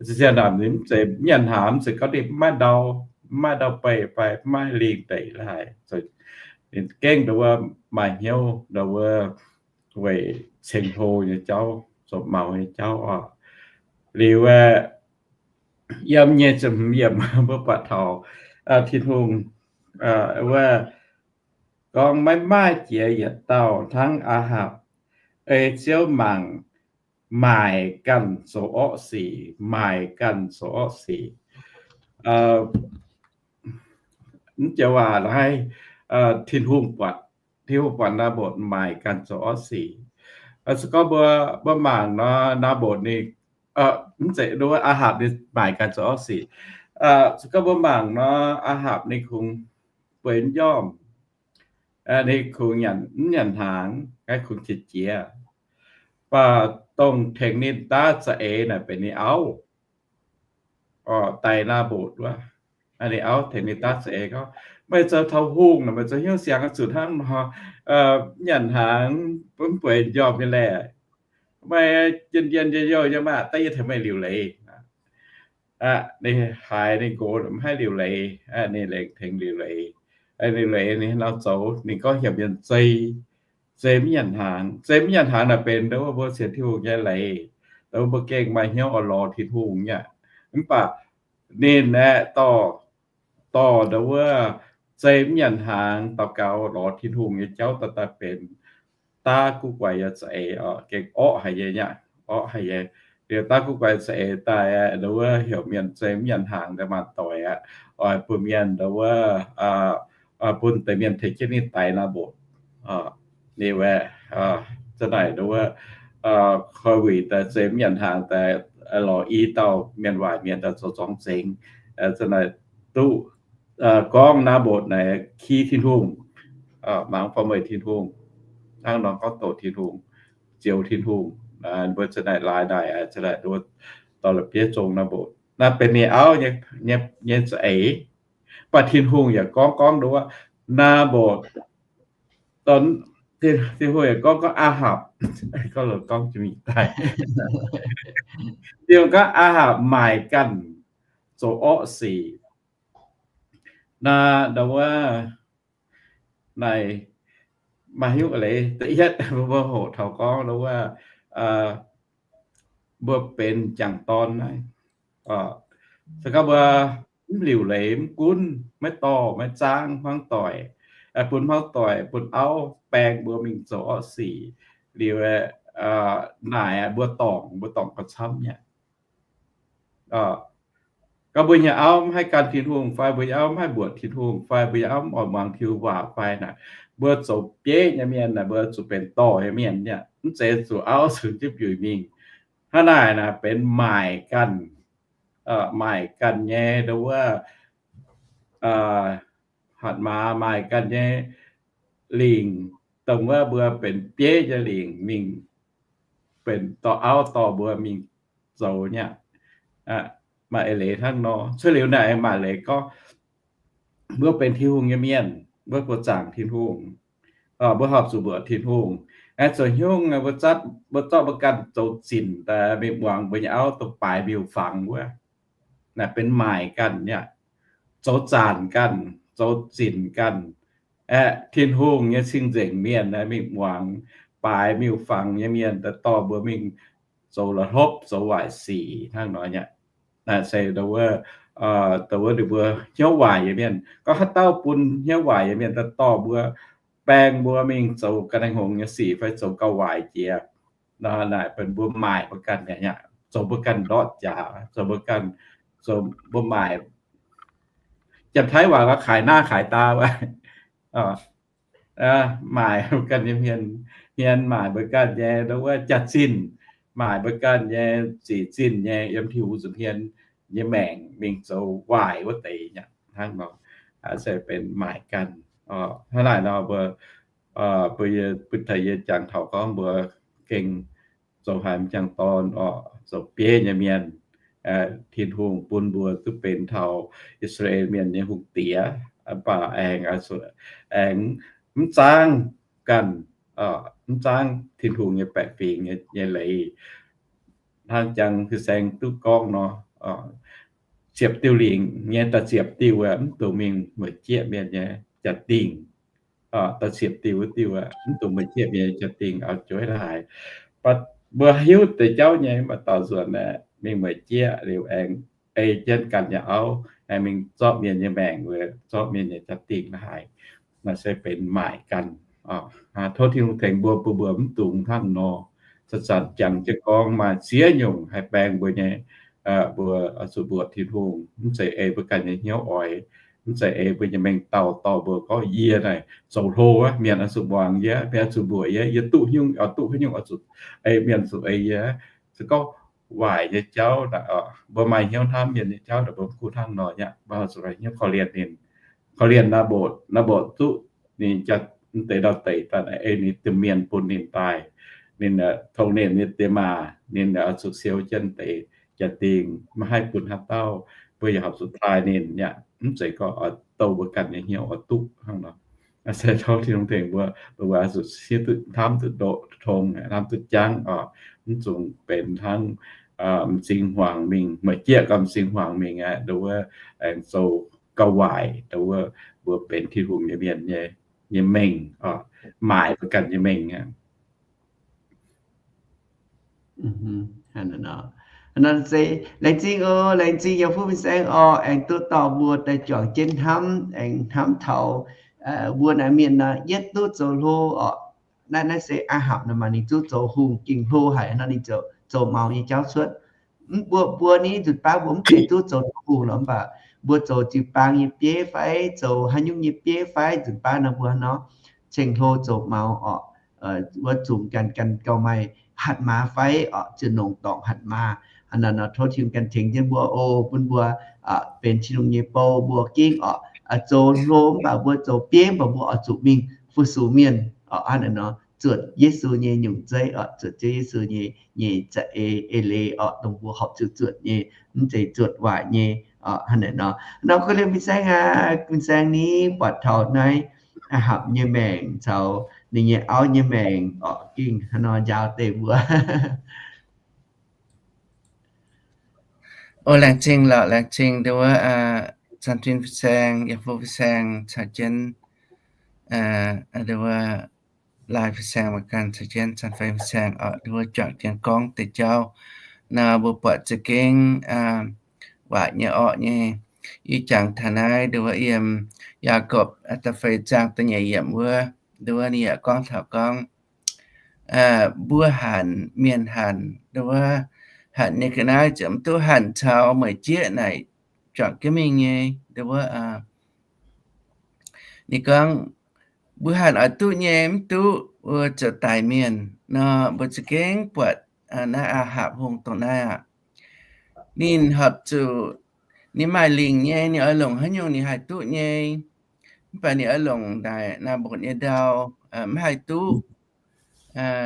Ziangh naaic ninh mv zeiz mv nyanc hnaangx, mv zeiz gorngv ninh mv maaih ndau, mv maaih ndau beih fai mv maaih lingh deic laaih. Ninh gengh ndau wuov maaih hnyouv ndau wuov weic ceng-hlo nyei jauv, zoux maux nyei jauv oc. Liuz aeqv, yiem nyei ziepc hmz yiemc mbuo buatc taux Tin-Hungh wuov gorngv, maiv maaih jiex yietc dauh hnangv Aa^hapc, ei Ziouv mangc, maaic ganh zoux orqv sic, maaic ganh zoux orqv sic. Mv joux waac naaiv, Tin-Hungh buatc, Tin-Hungh buatc Naa^mbotc maaic ganh zoux orqv sic. Se gorngv mbuo, mbuo mangc nor, Naa^mbotc ninh, mv zeiz, ndau wuov Aa^hapc ninh maaic ganh zoux orqv sic. Se gorngv mbuo mangc nor, Aa^hapc ninh kungx bueix njormh, ninh kungx nyanc, mv nyanc hnaangx, naaiv kungx qiex jiez. Mv baac dongh tengx ninh daav za'eix naaic benx ninh auv, daix Naa^mbotc wuov. Ninh auv tengx ninh daav za'eix gorngv, meih zoux taux hungh nor, meih zoux hnyouv siangx zuqc hnangv nor, mv nyanc hnaangx, mv bueix njormh nyei laeh. Meih njien-njien njien-youh nyei maah, daaih yie tengx meih liuc leiz. Ninh haiz ninh nqox mv haih liuc leiz, ninh lengc tengx liuc leiz. Liuc leiz ninh nor zoux, ninh gorngv heuc mienh zei, zei mv nyanc hnaangx. Zei mv nyanc hnaangx naaic benx ndau wuov mbuo sienx Tin-Hungh nyei leiz, ndau wuov mbuo gengh maaih hnyouv oix lorz Tin-Hungh nyei. Mv baac ninh aeqv, dorh, dorh ndau wuov zei mv nyanc hnaangx daux gaux lorz Tin-Hungh nyei jauv daaih, daaih benx daav guv guaix nyei za'eix oc, gengh orqv haic nyei aqv, orqv haic nyei. Liuz daav guv guaix za'eix daaih aeqv, ndau wuov heuc mienh zei mv nyanc hnaangx daaih maanc doic aqv, oix bun mienh ndau wuov, bun deix mienh tengx jienv ninh daix Naa^mbotc. Ninh aeqv, za'naaic ndau wuov koi wuic daaih zei mv nyanc hnaangx daaih lorz i dauh mienh waaic mienh daaih zoux zorngx zengx. Za'naaic duqv gorngv Naa^mbotc naaic ki Tin-Hungh, mangc fai meih Tin-Hungh, hnangv nor gorngv doqc Tin-Hungh, zioux Tin-Hungh. Mbuo za'naaic laaix naaic, za'naaic ndau wuov dorh la'bieiv zong Naa^mbotc. Naaiv benx ninh auv nyei za'eix. Mv baac Tin-Hungh yaac gorngv, gorngv ndau wuov Naa^mbotc, Tin-Hungh yaac gorngv, gorngv Aa^hapc, gorngv longc gorngv jiex mingh daaih, Tin-Hungh gorngv Aa^hapc maaic ganh zoux orqv sic. Naaiv ndau wuov naaic maaih hiuv leiz da'yietv mbuo hoqc taux gorngv ndau wuov mbuo benx jangc dorn naaiv. Se gorngv mbuo mv liuc leiz, mv gunv, maiv dorh, maiv zaangv hmuangv doic, bun hmuangv doic, bun auv baeng mbuo mingh zoux orqv sic liuz, naaic mbuo dorngc, mbuo dorngc gauh camv nyei. Gorngv mbuo nyei auv mv haih gan Tin-Hungh fai mbuo nyei auv mv haih mbuoqc Tin-Hungh fai mbuo nyei auv mv oix muangx Tin-Hungh waac fai naaic, mbuo zoux bieiv nyei mienh naaic, mbuo zuqc benx dorh nyei mienh nyei, mv zeiz zuqc auv cunx jienv mbiuic mingh. Hnangv naaic naaic benx maaic ganh, maaic ganh nyei ndau wuov hatc maaz, maaic ganh nyei lingc, dongh wuov mbuo benx bieiv nyei lingc mingh, benx dorh auv dorh mbuo mingh zoux nyei aqv. Maaih eix leiz hnangv nor. Cuotv liuz naaic maaih leiz gorngv mbuo benx Tin-Hungh nyei mienh, mbuo buoqc zaangc Tin-Hungh, mbuo horpc zuqc mbuoqc Tin-Hungh. Aeqv, zoux hnyungv mbuo zorqv mbuo ganh zoux zinc daaih mingh muangx mbuo nyei auv dongh baaix miuc-fangx wuov, naaic benx maaic ganh nyei aqv. Zoux zaanc ganh, zoux zinc ganh. Aeqv, Tin-Hungh nyei cing-nzengc mienh mingh muangx baaix miuc-fangx nyei mienh daaih dorh mbuo mingh zoux la'hlopv, zoux waaic sic hnangv nor nyei aqv. Naaic se dongh wuov, dongh wuov ninh mbuo hnyouv waaic nyei mienh. Gorngv haaix dauh bun hnyouv waaic nyei mienh daaih dorh mbuo, baeng mbuo mingh zoux ga'naaiv hngongx nyei sic fai zoux gauh waaic jiex nor, naaic benx mbuo maaic mbuo ganh nyei aqv, zoux mbuo ganh ndortv jaax, zoux mbuo ganh, zoux mbuo maaic. Janx-Taiv waac gorngv ขายหน้าขายตา wuov, maaic mbuo ganh nyei hmien, hmien maaic mbuo ganh nyei, ndau wuov jaax-zinh maaic mbuo ganh nyei, zic zinh nyei yiem Tin-Hungh nzuqc hmien nyei maengc mingh zoux waaic wuov deix nyei aqv. Hnangv nor se benx maaic ganh. Hnangv naaic nor mbuo, mbuo, mbuo taux yie jangx taux gorngv mbuo gengh zoux haiz m'jangc dorn oc, zoux bieiv nyei mienh, Tin-Hungh bun mbuo duqv benx taux I^saa^laa^en Mienh nyei hungh diex, mv baac aengx, aengx mv zaangv ganh, mv zaangv Tin-Hungh nyei baeqc fingx nyei leiz. Hnangv jangx fin-saeng duqv gorngv nor, ziepc diuh lingc nyei da'ziepc diuh mv dungx mingh mueic jieqv mienh nyei jaa-dingh. Da'ziepc diuh wuov diuh mv dungx mueic jieqv mienh nyei jaa-dingh, oix zuqc haiz. Mbuo hiuv deix jauv nyei, maaih dauh nzuonx aeqv, mingh mueic jieqv liuz aengx ei jienv ganh nyei auv, aengx mingh zorqv mienh nyei maengc, zorqv mienh nyei jaa-dingh la'haaix. Naaiv se benx maaic ganh. Tov Tin-Hungh tengx mbuo, bun mbuo mv dungx hnangv nor. Zanc-zanc jangx jienv gorngv maaih ziex nyungc haih baeng mbuo nyei. Mbuo oix zuqc mbuoqc Tin-Hungh, mv zeiz ei mbuo ganh nyei hnyouv oix, mv zeiz ei mbuo nyei mengh dauh dorh mbuo gorngv yie naaic zoux hlo aqv, mienh oix zuqc muangx yie, mienh oix zuqc mbuoqc yie, yie duqv nyungc oix duqv haaix nyungc oix zuqc ei, mienh zuqc ei yie. Se gorngv waaic nyei jauv naaic, mbuo maaih hnyouv hnamv mienh nyei jauv naaic, mbuo mv gunv hnangv nor aqv, mbuo zuqc hnyouv korv-lienh ninh, korv-lienh Naa^mbo^, Naa^mbo^tv zuqv ninh jaa, mv deix ndau-deic daaih naaic ei ninh domh mienh bun ninh daaih, ninh tongx ninh nyei diex maac, ninh oix zuqc siou jienv deix jaa-dingh, maiv haih bun haaix dauh. Mbuo yaac horpc zuqc taaih ninh aqv, mv zeiz gorngv oix douh mbuo ganh nyei hnyouv oix duqv hnangv nor. Se tov Tin-Hungh tengx mbuo, mbuo oix zuqc hnamv duqv ndoqc tong, hnamv duqv jangv oc. Mv dungx benx hnangv m'zing hmuangx mingh, mueic jieqv gau m'zing hmuangx mingh aqv, nduov aengx zoux gauh waaic, nduov mbuo benx Tin-Hungh nyei mienh nyei, nyei mengh, maaic mbuo ganh nyei mengh aqv. Nor se laengz zingh oc, laengz zingh yiem fuqv fin-saeng oc, aengx duqv dorh mbuo daaih juangc jienv hnamv, aengx hnamv taux mbuo naaiv mienh nor, yietv duqv zoux hlo oc. Naaiv, naaiv se Aa^hapc nor maaih ninh duqv zoux hungh gengh hlo haic nor, ninh ziouc zoux maux nyei jauv cuotv. Mv buatc mbuo ni nzunc baav mbuo mv zeiz duqv zoux hungh lorqc, mv baac mbuo zoux jiu-baang nyei bieiv fai zoux haaix nyungc nyei bieiv fai nzunc baav nor mbuo nor ceng-hlo zoux maux oc. Wuov zungx ganh, ganh gauh maaih hatc maaz fai oc, ziouc nongc dorngc hatc maaz. Hnangv naaic nor tov Tin-Hungh ganh tengx jienv mbuo oc, bun mbuo benx Tin-Hungh nyei bou, mbuo gengh oc zoux hlo mv baac mbuo zoux bieiv mv baac mbuo oix zuqc mingh fu-sux mienh oc. Hnangv naaic nor zuotc Yesu nyei nyungc zeiv oc, zuotc Ziouv Yesu nyei, nyei za'eix eix leiz oc, dongh mbuo horpc zuqc zuotc nyei, mv zeiz zuotc waaic nyei oc. Hnangv naaic nor, nor kuv liemh fin-saeng aqv, fin-saeng ni buatc taux naaiv Aa^hapc nyei maengc caux ninh nyei auv nyei maengc oc, gengh hnangv nor njaaux deix mbuo. O, laengz zingh lorqc, laengz zingh nduov, Caan Fin fin-saeng, yaac Fu fin-saeng caux jienv, nduov, Lai fin-saeng mangc ganh caux jienv Caan Fei fin-saeng oc, nduov juangc jienv gorngv deix jauv nor, mbuo buatc za'gengh waaic nyei orqc nyei. Yie jangx taux naaiv nduov yiem Yaagorpc da'feix zaang da'nyeic yiemc wuov, nduov ninh yaac gorngv taux gorngv mbuo hanc, mienh hanc, nduov hanc nyei ga'naaiv ziouc mv duqv hanc caux mueic jieqv naaic juangc jienv mingh nyei. Nduov ninh gorngv mbuo hanc oix duqv nyei mv duqv wuov zoux daic mienh nor, mbuo za'gengh buatc naaiv Aa^hapc Hungh dongh naaiv aqv. Ninh horpc zuqc, ninh maaih lingc nyei, ninh oix longc haaix nyungc ninh haih duqv nyei. Mv baac ninh oix longc naaic Naa^mbotc nyei ndau mv haih duqv.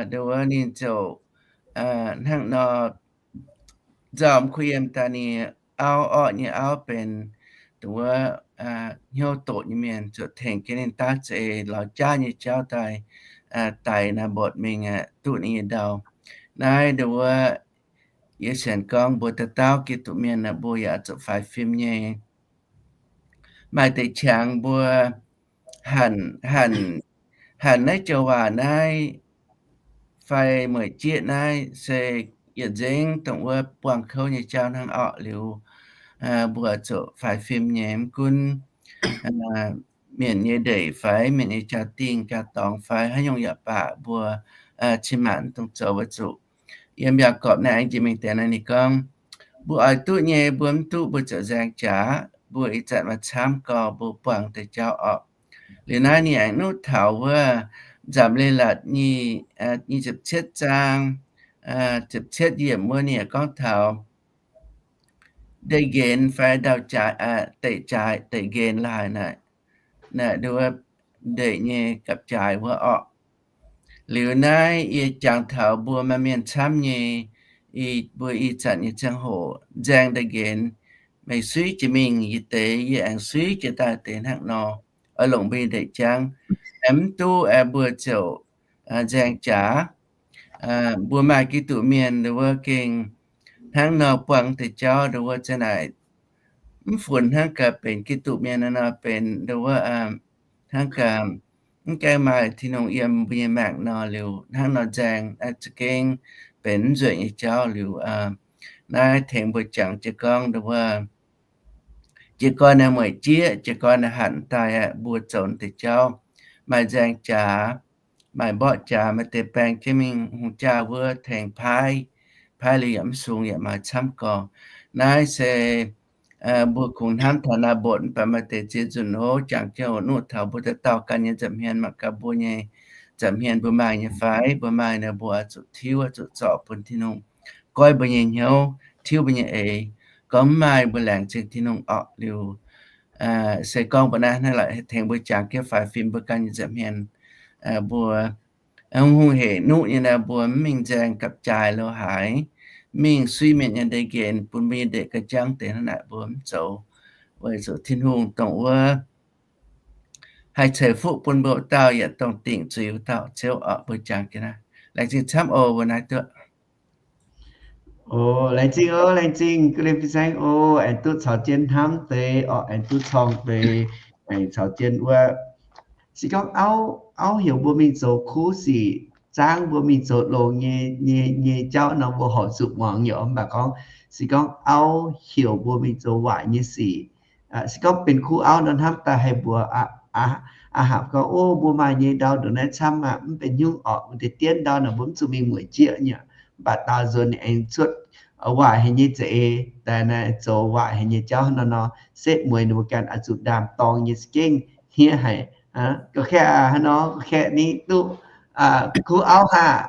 Nduov ninh ziouc hnangv nor nzauh kuh yiem daaih ninh auv, orqc nyei auv benx dongh wuov hnyouv doqc nyei mienh, ziouc tengx jienv ninh daav za'eix lorz jaav nyei jauv daaih daix Naa^mbotc mingh duqv ninh nyei ndau. Naaiv nduov yie sienx gorngv mbuo dauh dauh Giduc mienh aeqv, mbuo yaac zuqc faix fim nyei. Maaih deix qangx mbuo hanc, hanc, hanc naaiv joux waac naaiv fai mueic jieqv naaiv se yietc nzengc dongh wuov buangh kouv nyei jauv hnangv orqc. Liuz mbuo zuqc faix fim nyei, mv gunv mienh nyei ndeic fai mienh nyei jaa-dingh jaa-dorngx fai haaix nyungc yaac baac, mbuo cin-maanc dongh zoux weic zuqc yiem Yaagorpc naaiv aengx jiex mingh deix naaiv ninh gorngv, mbuo oix duqv nyei mbuo mv duqv mbuo ziouc nzaeng jaax. Mbuo ih zanc maaih camv gorx mbuo buangh deix jauv orqc. Liuz naaiv ninh aengx nuqv taux wuov Nzamc Leiz-Latc nyic ziepc cietv zaang ziepc cietv yiemc wuov ninh yaac gorngv taux ndeic nqenx fai ndau-jaaix, deic-jaaix, deic nqenx laaix naaic, naaic nduov ndeic nyei gapv-jaaix wuov orqc. Liuz naaiv yie jangx taux mbuo maaih mienh camv nyei, ih, mbuo ih zanc nyei ziangh hoc nzaeng daaih nqenx, meih suiv jiex mingh yie deix, yie aengx suiv jiex daaih deix hnangv nor, oix longc mbuo nyei ndeic jangv. Aengx mv duqv aengx mbuo ziouc nzaeng jaax. Mbuo maaih Giduc mienh nduov wuov gengh hnangv nor buangh deix jauv nduov wuov za'naaic mv funx hnangv gaax benx Giduc mienh nor, nor benx nduov wuov hnangv gaax mv gaengh maaih Tin-Hungh yiem mbuo nyei maengc nor liuz hnangv nor nzaeng, za'gengh benx mv nzueic nyei jauv liuz. Naaiv tengx mbuo jangx jiez gorngv nduov wuov, jiez gorn naaiv mueic jieqv, jiez gorn naaiv hatc daaih aqv, mbuo zoux deix jauv maaih nzaeng jaax, maaih mborqv jaax, maaih deix baeng jienv mingh hungh jaa wuov tengx paaiv, paaiv liuz yaac mv sung, yaac maaih camv gorx. Naaiv se mbuo kungx hnamv taux naaiv mbotc, mv baac maaih deix ziex nzunc hov jangx jienv oix nuqv taux mbuo dauh dauh ganh nyei nza'hmien, mangc gaax mbuo nyei nza'hmien mbuo maaih nyei fai, mbuo maaih nor mbuo oix zuqc tiuv, oix zuqc zorc bun Tin-Hungh goiv mbuo nyei hnyouv, tiuv mbuo nyei eix. Gorngv mv maaih, mbuo laengz zingh Tin-Hungh orqc liuz. Se gorngv mbuo naaiv hnangv la'tengx mbuo jangx jienv faix fim mbuo ganh nyei nza'hmien, mbuo hungh hungh hec nuqv nyei nor, mbuo mv mingh nzaeng gapv-jaaix lo haaix, mv mingh suiv mienh nyei ndeic-nqenx bun mbuo nyei ndeic ga'jangv deix hnangv naaic, mbuo mv zoux, weic zuqc Tin-Hungh dongh wuov haih ceix fuqv bun mbuo dauh yaac dongh dingc zuiz wuov dauh Ziouv orqc. Mbuo jangx jienv naaiv, laengz zingh camv oc, mbuo naaiv duqv. Oc, laengz zingh oc, laengz zingh ga'lien fin-saeng oc, aengx duqv caux jienv hnamv deix orqc, aengx duqv corng deix, aengx caux jienv wuov, se gorngv auv, auv heuc mbuo mingh zoux kuv sic, zaangv mbuo mingh zoux longx nyei, nyei, nyei jauv nor, mbuo horpc zuqc muangx nyei. Mv baac gorngv, se gorngv auv heuc mbuo mingh zoux waaic nyei sic, se gorngv benx kuv auv nor, hnamv daaih haih mbuox Aa, Aa, Aa Hapc gorngv, O, mbuo maaih nyei ndau ndongc naaiv camv aqv, mv benx haaix nyungc orqc, mbuo deix dienv ndau naaic mbuo mv zuqc mingh mueic jieqv nyei. Mv baac daaux nzuonx ninh aengx cuotv waaic haic nyei za'eix daaih naaic, zoux waaic haic nyei jauv hnangv nor nor, setv mueiz ninh mbuo ganh oix zuqc ndaam-dorng nyei za'gengh hniev haic. Ga'kaeqv aqv, hnangv nor ga'kaeqv ninh duqv kuv auv haah.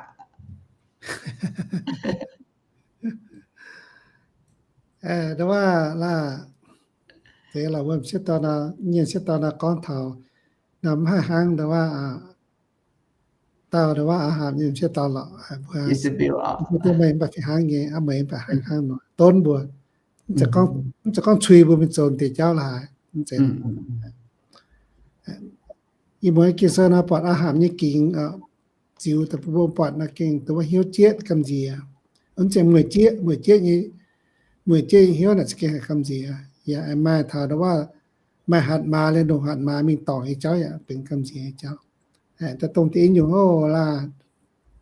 Ndau wuov laaix, deix laaix wuom sieqv dorn nor, nyei sieqv dorn nor gorngv taux, nor mv haih hnangv ndau wuov, dauh ndau wuov Aa Hapc nyei sieqv dorn lorqc, mbuo, mbuo meih mv baac fih hnangv nyei, aa, meih mv baac hnangv hnangv nor donv mbuo. Mv zeiz gorngv cui mbuo mingh zoux deix jauv laaix, mv zeiz. Ih muonz Ging-Sou nor buatc Aa Hapc nyei gingx ziux daaih bun mbuo buatc nor gengh dongh wuov hnyouv jieqv gamh nziex. Mv zeiz mueic jieqv, mueic jieqv nyei, mueic jieqv nyei hnyouv naaic za'gengh haih gamh nziex. Yaac maaih taux ndau wuov maaih hatc maaz liuz ndongc hatc maaz mingh dorngc nyei jauv yaac benx gamh nziex nyei jauv. Daaih dongh deix nyungc oc laaix,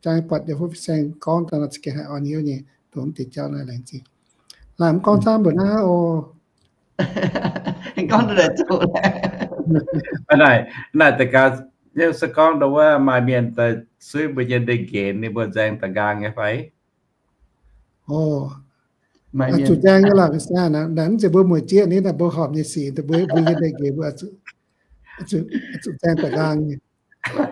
jang buatc yaac fuqv fin-saeng gorngv daaih nor za'gengh haih orn hnyouv nyei dongh mv deix jauv naaiv laengz zingh. Laaix mv gorngv camv mbuo naaiv oc. Gorngv daaih zoux naaic, naaic deix gaax, se gorngv ndau wuov maaih mienh daaih suiv mbuo nyei ndeic-nqenx ninh mbuo nzaeng da'nqaang nyei fai? Oc, zuqc nzaeng nyei lorqc, naaic mv zeiz mbuo mueic jieqv ni, naaic mbuo horpc nyei sic, mbuo, mbuo nyei ndeic-nqenx mbuo zuqc nzaeng da'nqaang nyei.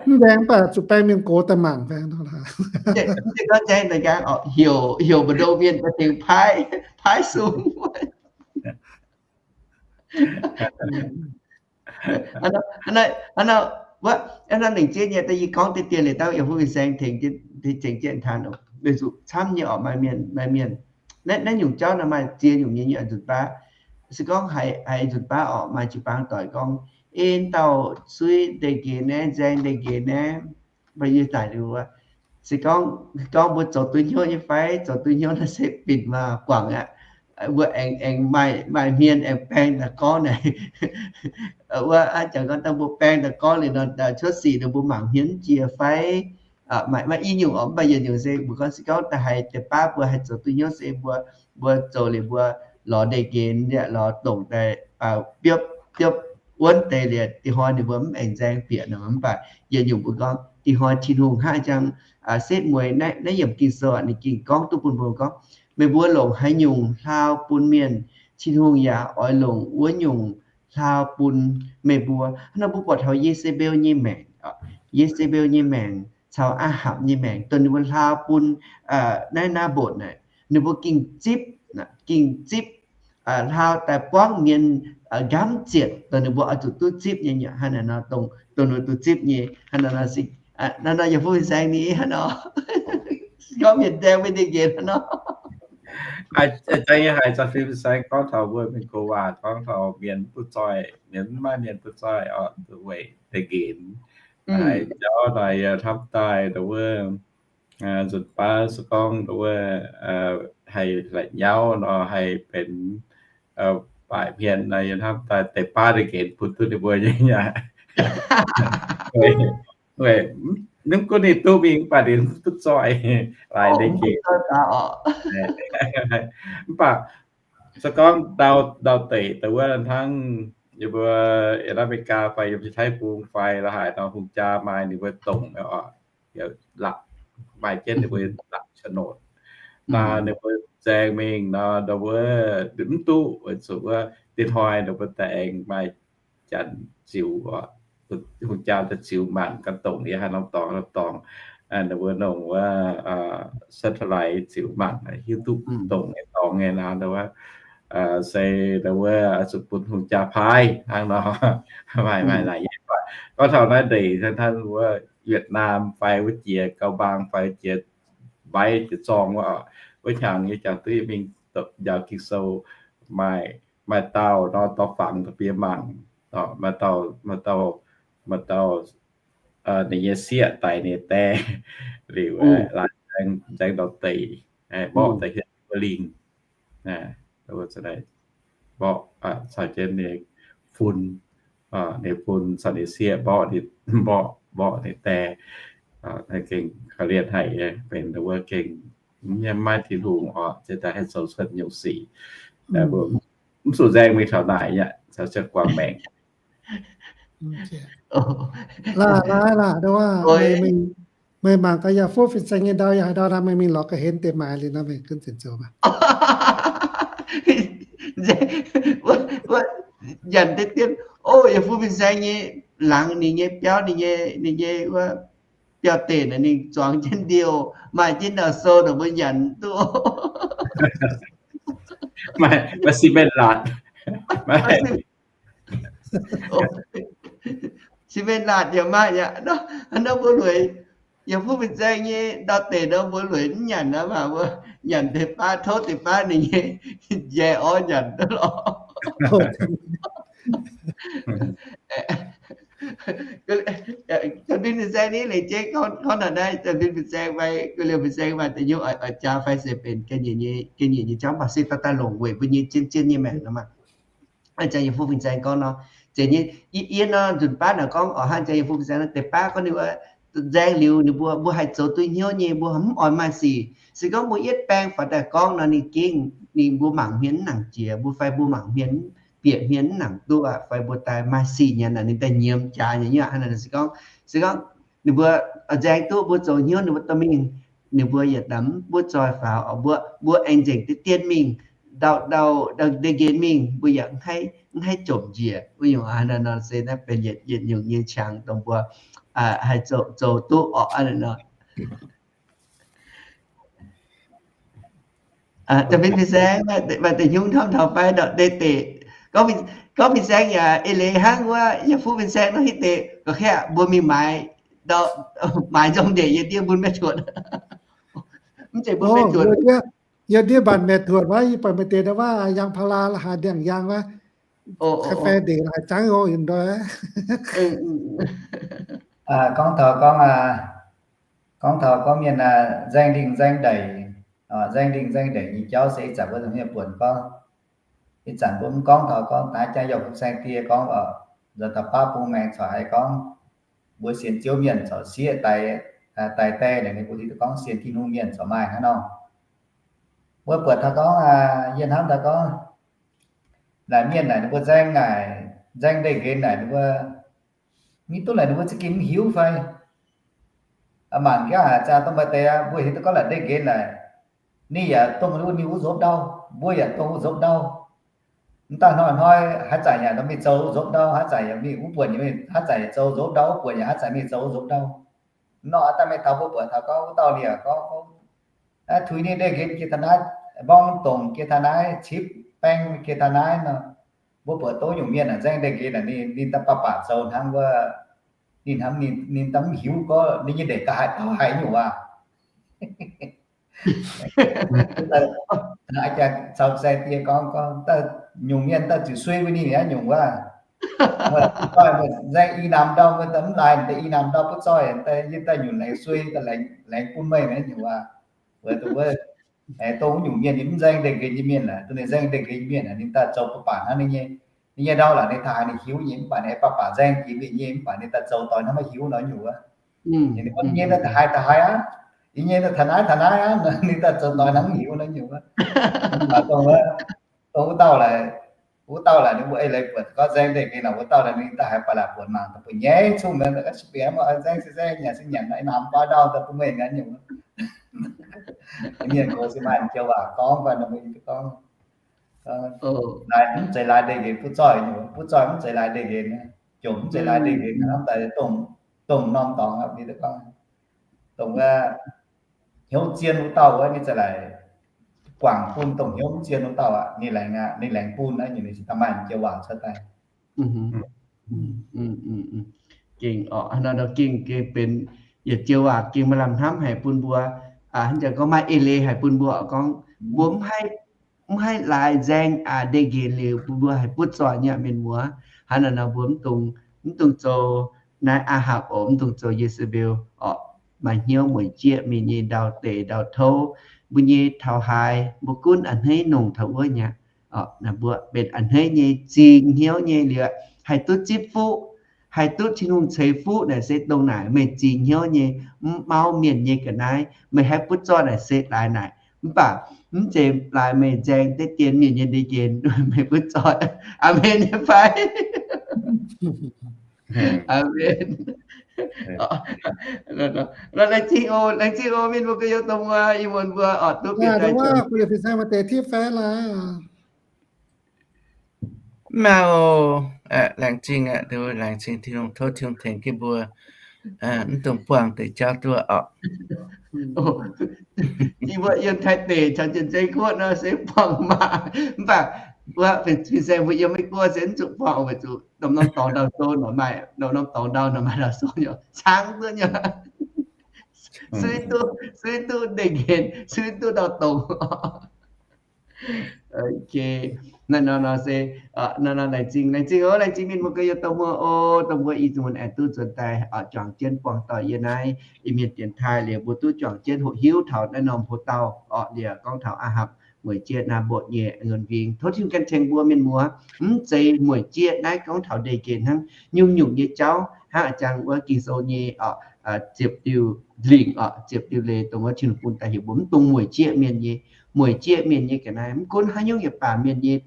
Mv nzaeng mv baac zuqc baeng mienh gox daaih mangc fai nor. Mv zeiz gorngv nzaeng da'nqaang oc, heuc, heuc mbu'ndongx mienh daaih tengx paaiv, paaiv sung. Hnangv nor, hnangv nor, wuov, hnangv nor lengc jeiv nyei, da'nyeic gorngv deix dieh leiz dauh yaac fuqv fin-saeng tengx, tengx jienv taan oc. Weic zuqc camv nyei oc, maaih mienh, maaih mienh, naaiv, naaiv nyungc jauv nor maaih ziex nyungc nyei, nyungc nzunc baav. Se gorngv haiz, haiz nzunc baav oc, maaih jiu-baang doic gorngv, Ei, dauh suiv ndeic-nqenx naaiv, nzaeng ndeic-nqenx naaiv, mv baac yie daic liuz wuov, se gorngv, gorngv mbuo zoux duqv hnyouv nyei fai? Zoux duqv hnyouv nor se binc maah, guangc aqv. Mbuo aengx, aengx maaih, maaih hmien aengx baeng daaih gorngv naaic. Wuov, aa, jangx gorngv dangh mbuo baeng daaih gorngv liuz nor, cuotv sic nor mbuo mangc hmien jiex fai? Maaih, maaih i nyungc oc, mv baac yietc nyungc se mbuo gorngv se gorngv da'haiz deix baav mbuo haih zoux duqv hnyouv se mbuo, mbuo zoux liuz mbuo lorz ndeic-nqenx yaac lorz dongc daaih biopv, biopv wuonv deix liuz, dih hnoi ninh mbuo mv aengx nzaeng bieqc nor. Mv baac yietc nyungc mbuo gorngv dih hnoi Tin-Hungh hnangv jang setv mueiz naaiv, naaiv yiemc Ging-Sou aqv, ninh gengh gorngv duqv bun mbuo gorngv, meih mbuo longc haaix nyungc hlaau bun mienh, Tin-Hungh yaac oix longc wuov nyungc hlaau bun meih mbuo. Hnangv nor mbuo buatc taux Ye^se^mbeu nyei maengc, Ye^se^mbeu nyei maengc caux Aa^hapc nyei maengc, dongh ninh mbuo hlaau bun naaiv Naa^mbotc naaic, ninh mbuo gengh zipv, gengh zipv hlaau daaih buangv mienh nqamv zietc, dongh ninh mbuo oix zuqc duqv zipv nyei. Hnangv naaic nor, dongh, dongh ninh duqv zipv nyei. Hnangv naaic nor, hnangv nor yaac fuqv fin-saeng ni hnangv nor, gorngv mienh nzaeng mbuo nyei nqenx hnangv nor. Aa, dangh yie haiz Zaux Fin Fin-Saeng gorngv taux mbuo mienh go waac, gorngv taux mienh butv zoih, mienh mv maaih mienh butv zoih oc, weic deix nqenx. Haiz jauv naaic yie hnamv daaih ndongc wuov, nzunc baav se gorngv ndongc wuov haih la'nyauv nor, haih benx baaic hmien nor, yie hnamv daaih deix baav deix nqenx bun duqv ninh mbuo nyei aqv. Weic mv gunv ninh duqv mingh mv baac ninh mv duqv zoih laaix deix nqenx. Mv baac se gorngv ndau, ndau deic dongh wuov hnangv yie mbuo America fai yiem Taiv Bung fai la'haic nor, hungh jaa maaih ninh mbuo dongh oc, la'maih jienv ninh mbuo la'sha'notc. Naaiv ninh mbuo nzaeng mingh nor, ndau wuov mv duqv weic zuqc wuov dinh hnoi ninh mbuo daaih aengx maaih janx ziux oc, hungh jaa daaih ziux mangc ganh dongh yie haaix norm dorngx, norm dorngx, ninh mbuo nongc wuov satellite ziux mangc hiuv duqv dongh nyei dorngx nyei naaiv, ndau wuov se ndau wuov zuqc bun hungh jaa paaiv hnangv nor. Maaih, maaih naaic nyei. Gorngv taux naaiv ndeic hnangv wuov Việt Nam fai wuov jiex Cao Bằng fai jiex mbaiv jiex zorng wuov, wuov hnyangx yie jangx duqv mingh njaaux Ging-Sou, maaih, maaih dauh nor dorh fangx da'bie mangc, maaih dauh, maaih dauh, maaih dauh ninh nyei sieqv daic ninh die liuz, laaix nzaeng ndau deic, mborqv daaih hietv wuov lingh, mborqv caux jienv ninh fun, ninh fun caux ninh sieqv mborqv, mborqv, mborqv ninh die. Gengh korv-lienh haic, benx wuov gengh maiv Tin-Hungh oc, ziex daaih haih zoux cuotv nyungc sic. Mv zuqc nzaeng mingh taux naaic aqv, caux cuotv guangc maengc. Laaih, laaih, laaih, meih mangc gaax yaac fuqv fin-saeng nyei ndau, yaac haaix ndau naaiv meih mingh lorz ga'hlen deix maaiz liuz nor meih gunv zienc zoux maah. Nyanc deix dien, o, yaac fuqv fin-saeng nyei laangz ninh nyei biauv, ninh nyei, ninh nyei wuov biauv-deic naaic ninh zuangx jienv ndie, maaih jienv ndau-sou naaic mbuo nyanc duqv. Maaih, maaih cement laatc. Cement laatc yaac maaih aqv. Hnangv nor mbuo lueic, yaac fuqv fin-saeng nyei ndau-deic nor mbuo lueic mv nyanc aqv maah, mbuo nyanc deix baav, tov deix baav ninh nyei njaih orv nyanc duqv lorqc. Zaux-fin fin-saeng ni leiz jeiv gorngv taux naaiv, zaux-fin fin-saeng fai gu'liouh fin-saeng maaih deix nyungc oix jaa fai se benx ga'nyiec nyei, ga'nyiec nyei jauv, mv baac se daaih daaih longc weic mbuo nyei zien-zien nyei maengc nor maah. Aa, jangx yie fuqv fin-saeng gorngv nor, zeiz nyei, yie, yie nor nzunc baav naaic gorngv oix hnangv jangx yie fuqv fin-saeng nor, deix baav gorngv ninh nzaeng liuz ninh mbuo, mbuo haih zoux duqv hnyouv nyei, mbuo mv oix maaih sic. Se gorngv mbuo yietv baeng faaux daaih gorngv nor, ninh gengh, ninh mbuo mangc hmien mv nangc jiex, mbuo fai mbuo mangc hmien, bieqc hmien mv nangc duqv aqv, fai mbuo daaih maaih sic nyanc naaic ninh daaih nyiemz jaax nyei aqv. Hnangv naaic se gorngv, se gorngv ninh mbuo nzaeng duqv mbuo zoux hnyouv ninh mbuo dorh mingh, ninh mbuo yietc deix mv butv zoih faaux, mbuo, mbuo aengx nzengc deix dien mingh, ndau, ndau, ndau deix nqenx mingh, mbuo yaac mv haih jomc njiec. Wuov nyungc aqv, naaiv nor se naaiv benx yietc nyungc nyei qangx dongh mbuo haih zoux, zoux duqv orqc aqv nor. Zaux-fin fin-saeng, maaih deix hnyungv hnamv taux fai ndortv deix deic? Gorngv fin-saeng yaac eix leiz hnangv wuov, yaac fuqv fin-saeng nor hitv deix, gorqv-kaeqv mbuo mingh maaiz, maaiz nzong ndeic yie ndiev mbuo maiv tuotc. Mv zeiz mbuo maiv tuotc. Yie ndiev mbatc maeqc tuotc wuov, yie buatc maaih deix ndau wuov yangh พารา la'haaix ndiangx-yangh wuov, กาแฟ ndeic la'haaix jangv oc, yiem ndoi. Gorngv taux gorngv, gorngv taux gorngv mienh nzaeng lingh nzaeng ndeic, nzaeng lingh nzaeng ndeic nyei jauv se ih zanc mbuo mienh buonc gorngv, ih zanc mbuo mv gorngv taux gorngv naaiv jangx yaac fuqv saeng die gorngv, nzuonx taux baav bung maengx corc haiz gorngv mbuo sienx Ziouv mienh corc sieqv daaih, daaih die naaic, ninh mbuo hiuv duqv gorngv sienx Tin-Hungh mienh corc maaih hnangv nor. Mbuo buatc taux gorngv, yie hnamv taux gorngv, naaic mienh naaic ninh mbuo nzaeng naaic, nzaeng ndeic nqenx naaic ninh mbuo, mv duqv naaic ninh mbuo za'gengh mv hiuv fai? Mangc gaax haaix zanc dongh maaih deix mbuo hiuv duqv gorngv naaic ndeic nqenx naaic, ninh yaac dongh ninh wuov nzopv ndau, mbuo yaac dongh wuov nzopv ndau. Mv daaih hnoi-hnoi haaix zanc yaac mingh zoux nzopv ndau, haaix zanc yaac mingh wuov buonc, haaix zanc yaac zoux nzopv ndau wuov buonc, yaac haaix zanc mingh zoux nzopv ndau. Nor daaih mingh taux mbuo buatc taux gorngv wuov dauh liuz gorngv, tuix ninh ndeic nqenx jiex taux naaiv, mborng dongc jiex taux naaiv, cipv baeng jiex taux naaiv nor, mbuo buatc dongh nyungc mienh naaic nzaeng ndeic nqenx naaic, ninh daaih baac baac zoux hnangv wuov, ninh hnamv ninh daaih mv hiuv gorngv ninh nyei ndeic ga'haaix taux haaix nyungc waac. Aa, jaax caux saeng-die gorngv, gorngv, Nyungc mienh daaih ziouc sui mbuo ninh aqv nyungc wuov. Meih zoih meih nzaeng i namx ndau, meih daaih mv laaix deix i namx ndau butv zoih, daaih yie daaih nyungc laengz sui, daaih laengz bun meih mi'aqv nyungc wuov. Weic zuqc wuov, dongh wuov nyungc mienh ninh mv nzaeng ndeic nqenx nyei mienh aeqv, dongh ninh nzaeng ndeic nqenx nyei mienh aeqv, ninh daaih zoux ba'baac hnangv ninh nyei, ninh nyei ndau laaix ninh taux haaix ninh hiuv nyei, mv baac ninh ba'baac nzaeng jiex mingh nyei, mv baac ninh daaih zoux doix hnangv maiv hiuv nor nyungc wuov. Ninh mbuo nyei daaih haaix daaih haaix aqv, yie nyei daaih taux naaiv taux naaiv aqv, ninh daaih zoux doix hnangv maiv hiuv nor nyungc wuov. Dongh wuov, dongh wuov dauh laaix, wuov dauh laaix ninh mbuo ei leiz buatc gorngv nzaeng ndeic nqenx naaic, wuov dauh laaix ninh daaih haaix ba'laqc buatc mangc daaih buatc nyei, cong-mengh daaih ga'sie biangv, nzaeng se nzaeng, nyanc se nyanc, i namx mbaa ndau daaih bun meih mi'aqv nyungc wuov. Mienh gox se maaih joux waac gorngv fai nor, mbuo gorngv, naaiv mv zeiz laaix ndeic nqenx butv zoih nyungc, butv zoih mv zeiz laaix ndeic nqenx, jomc mv zeiz laaix ndeic nqenx, hnamv daaih dongh, dongh norm dorngx aqv, ninh gorngv, dongh wuov hnyouv zien wuov dauh wuov, ninh za'laaix guangc bun dongh hnyouv mv zien wuov dauh aqv, ninh laengz aqv, ninh laengz bun aqv, nyungc ninh cingx daaih maaih joux waac cuotv daaih. Gengh oc, nor gengh, gengh benx yietc joux waac gengh maaih lamh hnamv haic bun mbuo. Hnangv jangx gorngv maaih eix leiz haic bun mbuo gorngv, mbuo mv haih, mv haih laaix nzaeng ndeic nqenx liuz bun mbuo haih butv zoih nyei mienh muoz. Hnangv naaic nor mbuo mv dungx, mv dungx zoux naaiv Aa^hapc oc, mv dungx zoux Ye^se^mbel oc. Maaih hnyouv mueic jieqv mienh nyei ndau-deic ndau-touv. Mbuo nyei taux haaix mbuo gunv a'hneiv nongc taux wuov nyei. Mbuo benx a'hneiv nyei zingx hnyouv nyei liuz, haih duqv zipv fuqv, haih duqv Tin-Hungh ceix fuqv naaic se dongh naaic meih zingx hnyouv nyei, mv mauv mienh nyei ga'naaiv. Meih haih butv zoih naaic se laaix naaic, mv baac mv zeiz laaix meih nzaeng deix dien mienh nyei ndeic nqenx meih butv zoih. Aamen nyei fai? Aamen. Laengz zingh oc, laengz zingh oc, mienh mbuo gorx-youz doic muoz, ih muonz mbuo oc duqv bieqc daaih fin-saeng maaih deix tipv fai laaix. Mv baac oc, laengz zingh aqv, laengz zingh Tin-Hungh, tov Tin-Hungh tengx jienv mbuo, mv dungx buangh deix jauv duqv oc. Yie mbuo yiem Taiv deic caux Janx-Zei guoqv nor se buangh maah, mv baac wuov fin-saeng mbuo yiem Meiv guoqv se mv zuqc buangh oc, weic zuqc norm-norm dorngx ndau sou nor maaih, norm-norm dorngx ndau nor maaih ndau sou nyei, cangv duqv nyei. Suiv duqv, suiv duqv ndeic nqenx, suiv duqv ndau dongz. Ok, naaiv nor nor se, nor nor laengz zingh, laengz zingh oc, laengz zingh mienh mbuo gorx-youz doic muoz oc, dongh mbuo ih zunc aengx duqv nzuonx daaih juangc jienv buangh doic yiem naaiv Iu-Mienh dienx taaih liuz, mbuo duqv juangc jienv hoqc hiuv taux naaiv norm hlo dauh orqc, liuz gorngv taux Aa^hapc mueic jieqv Naa^mbotc nyei nzuonx wingx. Tov Tin-Hungh gan tengx mbuo mienh muoz. Mv zeiz mueic jieqv naaiv gorngv taux ndeic nqenx hnangv, nyungc-nyungc nyei jauv hnangv a'jang wuov Ging-Sou nyei orqc, ziepc diuh lingc orqc, ziepc diuh leiz dongh wuov Tin-Hungh bun daaih heuc mbuo mv dungx mueic jieqv mienh nyei, mueic jieqv mienh nyei ga'naaiv. Mv gunv haaix nyungc yietc baac mienh nyei,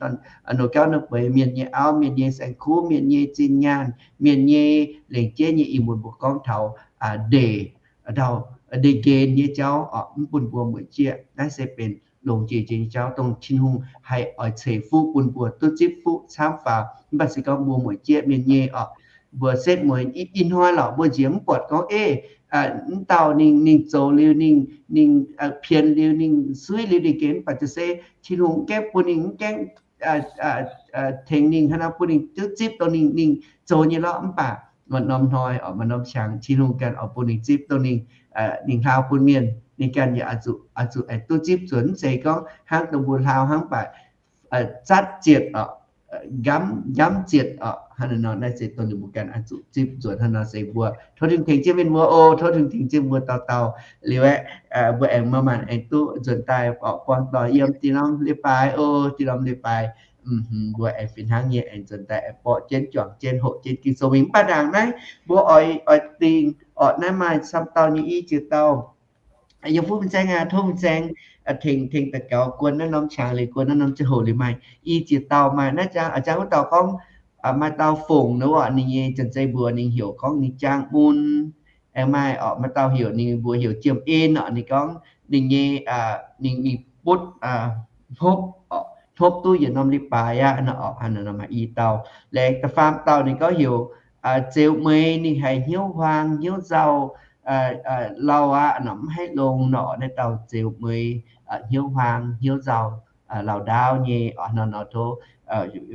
nor gauv nor bueix, mienh nyei auv, mienh nyei saeng-kuv, mienh nyei zinh nyaanh, mienh nyei lengc jeiv nyei ih muonz mbuo gorngv taux ndeic, ndeic nqenx nyei jauv orqc, mv bun mbuo mueic jieqv. Naaiv se benx longx jiex jiex nyei jauv dongh Tin-Hungh haih oix ceix fuqv bun mbuo duqv zipv fuqv camv faaux. Mv baac se gorngv mbuo mueic jieqv mienh nyei orqc, mbuo setv mueiz ih hnoi lorqc mbuo nziex mv buatc gorngv, ei, mv dauh ninh, ninh zoux liuz, ninh, ninh pien liuz, ninh suiv liuz, ninh gengh mv baac se Tin-Hungh mv gaengh bun ninh, mv gaengh tengx ninh, hnangv naaiv bun ninh duqv zipv dongh ninh, ninh zoux nyei lorqc. Mv baac maaih norm hnoi orqc, maaih norm qangx Tin-Hungh ganh oix bun ninh zipv dongh ninh, ninh hlaau bun mienh, ninh ganh yaac oix zuqc, oix zuqc aengx duqv zipv nzuonx. Mv zeiz gorngv hnangv dongh mbuo hlaau hnangv baac zatv zietc orqc, nqamv, nqamv zietc orqc. Hnangv naaiv nor naaiv se dongh ninh mbuo ganh oix zuqc zipv nzuonx. Hnangv nor se mbuo tov Tin-Hungh tengx jienv mienh mbuo oc, tov Tin-Hungh tengx jienv mbuo dauh dauh liuz aeqv, mbuo aengx maaih maanc aengx duqv nzuonx daaih orqc buangh doic yiem dinh norm leiz-baaix oc, dinh norm leiz-baaix. Mbuo aengx fih hnangv nyei aengx nzuonx daaih aengx borqv jienv juangc jienv hoqc jienv Ging-Sou mingh. Mv baac ndaangc naaiv mbuo oix, oix dingh orqc, naaiv maaih camv dauh nyei i ziex dauh. Yiem fuqv fin-saeng aqv, tov fin-saeng tengx, tengx daux gaux guon naaiv norm qangx liuz, guon naaiv norm ziangh hoc liuz maaih i ziex dauh. Maaih naaiv jangx, a'jangx wuov dauh gorngv, maaih dauh Fongc nor orqc, ninh nyei Janx-Zei mbuox ninh heuc gorngv ninh jangx mun. Aengx maaih orqc, maaih dauh heuc ninh mbuox heuc Jiem En orqc, ninh gorngv ninh nyei, ninh, ninh butv hnopv, hnopv duqv yietc norm leiz-baaix aqv nor orqc. Hnangv naaic nor maaih i dauh. Laengz da'faam dauh ninh gorngv heuc Zeux Meix, ninh haiz hnyouv huaang hnyouv nzauh lauh aqv nor, mv haih longx nor orqc. Naaiv dauh Zeux Meix hnyouv huaang hnyouv nzauh lauh ndaauv nyei orqc. Hnangv nor tov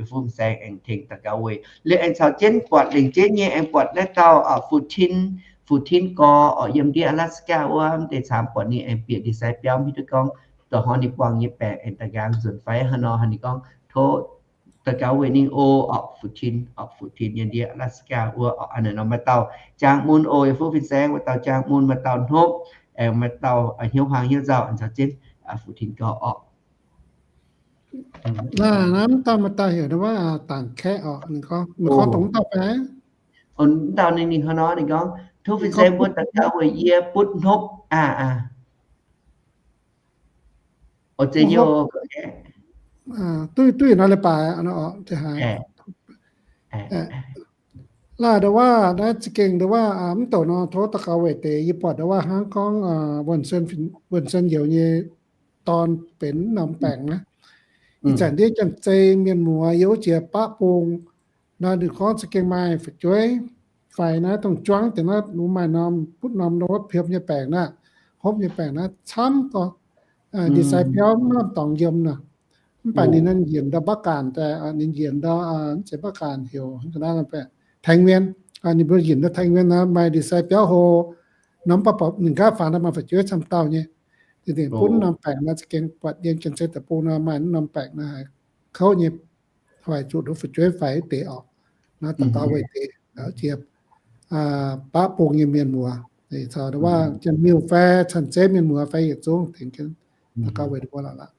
fuqv saeng aengx tengx daux gaux weic liuz aengx caux jienv buatc lengc jeiv nyei aengx buatc naaiv dauh Fu Tin, Fu Tin Gorx orqc, yiem ndiev Alaska wuov. Mv deix caamx buatc ninh aengx bieqc ndie-sai biauv, mv hiuv duqv gorngv doix hnoi ninh buangh nyei baengc aengx daaih nqaang nzunc fai hnangv nor. Ninh gorngv tov daux gaux weic ninh oc, orqc, fu-tin, orqc, fu-tin nyei ndiev Alaska wuov, orqc, a'hneiv nor maaih dauh jaang mun oc, yietc fuqv fin-saeng maaih dauh jaang mun, maaih dauh hnopv, aengx maaih dauh hnyouv huaang hnyouv nzauh, caux jienv fu-tin gau orqc. Naaiv, naaiv dauh maaih dauh heuc ndau wuov Dangc Kaeqv orqc, ninh gorngv, ninh gorngv dongh wuov dauh fai? Wuov dauh ninh, ninh hnangv nor ninh gorngv, tov fin-saeng mbuo daux gaux weic yie butv hnopv aqv. Duqv, duqv nor leiz-baaix. Laaih ndau wuov naaiv za'gengh ndau wuov mv douc nor tov daux gaux weic deix. Yie buatc ndau wuov hnangv gorngv Wuonh Sen Youz nyei dorn benx norm baengc naaiv. Ih zanc ndiev janx-zei mienh muoz yiem wuov jiex baqv bung nor, ninh gorngv za'gengh maaih fu'jueiv fai naaiv dongh juangv deix naaiv, ninh maaih norm, butv norm ndau wuov piemx nyei baengc naaiv, hopv nyei baengc naaiv camv gorx. Ndie-sai biauv mv lamh dorngx yiem nor. Mv baac ninh nyienc ndau ประกัน daaih, ninh nyienc ndau, mv zeiz ประกัน heuc แทงเวียน, ninh mbuo nyienc ndau แทงเวียน nor, maaih ndie-sai biauv hlo nor, mv baac ninh gaav faaux nor maaih fu'jueiv camv dauh nyei. Ninh butv norm baengc nor za'gengh buatc yiem janx-zei deic-bung nor maaih norm baengc nor haiz kouv nyei, hoic zuqc fu'jueiv fai deix orqc. Naaiv daux gaux weic deix, jiex baqv bung nyei mienh muoz, caux ndau wuov janx-miuh fai canh zeiv mienh muoz fai yietc zungv tengx jienv daux gaux weic ninh mbuo lorqc.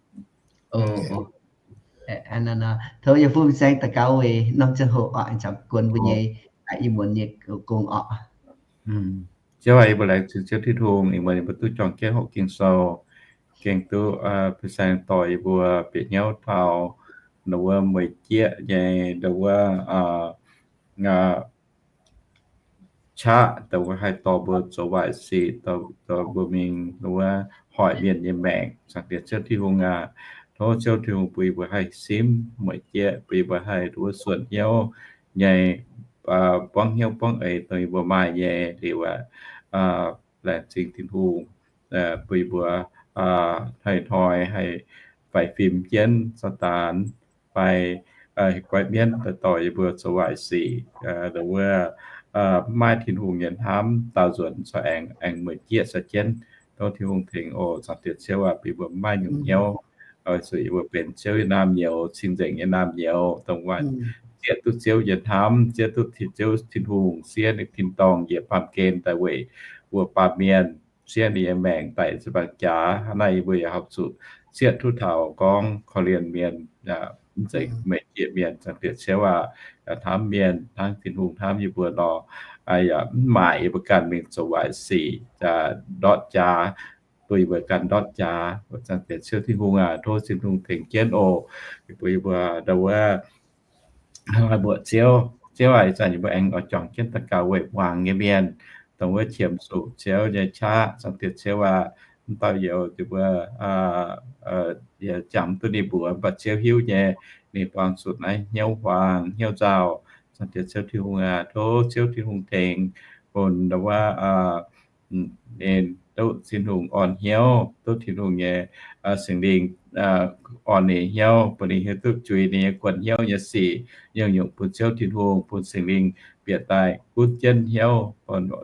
Tov yie fuqv fin-saeng daux gaux weic norm ziangh hoc oc, aengx caux guon mbuo nyei ih muonz nyei gong oc. Ziouv aac, yie mbuo laengz zingh Ziouv Tin-Hungh, ih muonz yie mbuo duqv juangc jienv hoqc Ging-Sou, gengh duqv fin-saeng dorh yie mbuo bieqc hnyouv taux ndau wuov mueic jieqv nyei ndau wuov qaqv, dongh wuov haih dorh mbuo zoux waaic sic, dorh mbuo mingh ndau wuov hoic mienh nyei maengc. Zaangc Diex Ziouv Tin-Hungh aac, tov Ziouv Tin-Hungh bun yie mbuo haih simv mueic jieqv, bun yie mbuo haih ndau wuov suonc hnyouv nyei, buangv hnyouv buangv eix dongh yie mbuo maaih nyei liuz aac, laengz zingh Tin-Hungh bun yie mbuo hnoi-hnoi haih faix fim jienv Saadaan fai goiv mienv daaih dorh yie mbuo zoux waaic sic, ndau wuov mv maaih Tin-Hungh nyei hnamv daaux nzuonx caux aengx, aengx mueic jieqv sai jienv. Tov Tin-Hungh tengx oc. Zaangc Diex Ziouv aac, bun yie mbuo mv maaih nyungc hnyouv, weic zuqc yie mbuo benx Ziouv nyei naamh nyouz, cing-nzengc nyei naamh nyouz, dongh waaic zieqv duqv Ziouv nyei hnamv, zieqv duqv Ziouv Tin-Hungh, zieqv ninh tin-dorngh njiec baamh gen daaih weic mbuo baamh mienh, zieqv ninh nyei maengc daic ziepc nzaangc jaax. Hnangv naaic yie mbuo yaac horpc zuqc zieqv duqv taux gorngv korv-lienh mienh, mv zeiz mueic jieqv mienh. Zaangc Diex Ziouv aac, hnamv mienh hnangv Tin-Hungh hnamv yie mbuo nor, yaac mv maaic yie mbuo ganh mingh zoux waaic sic, ndortv jaax, bun yie mbuo ganh ndortv jaax. Zaangc Diex Ziouv Tin-Hungh aac, tov Tin-Hungh tengx jienv oc. Bun yie mbuo ndau wuov mbuoqc Ziouv. Ziouv aac, ih zanc yie mbuo aengx oix juangc jienv daux gaux weic muangx nyei mienh, dongh wuov qiemx zuqc Ziouv nyei qaqv. Zaangc Diex Ziouv aac, mv dauh youz yie mbuo jangx duqv ninh mbuox, mv baac Ziouv hiuv nyei, ninh buangh zuqc naaiv hnyouv huaang hnyouv nzauh. Zaangc Diex Ziouv Tin-Hungh aac, tov Ziouv Tin-Hungh tengx bun ndau wuov ninh duqv Tin-Hungh orn hnyouv, duqv Tin-Hungh nyei Singx Lingh orn ninh hnyouv, bun ninh hiuv duqv juix ninh nyei guanh hnyouv nyei sic, nyungc-nyungc bun Ziouv Tin-Hungh, bun Singx Lingh bieqc daaih gunv jienv hnyouv,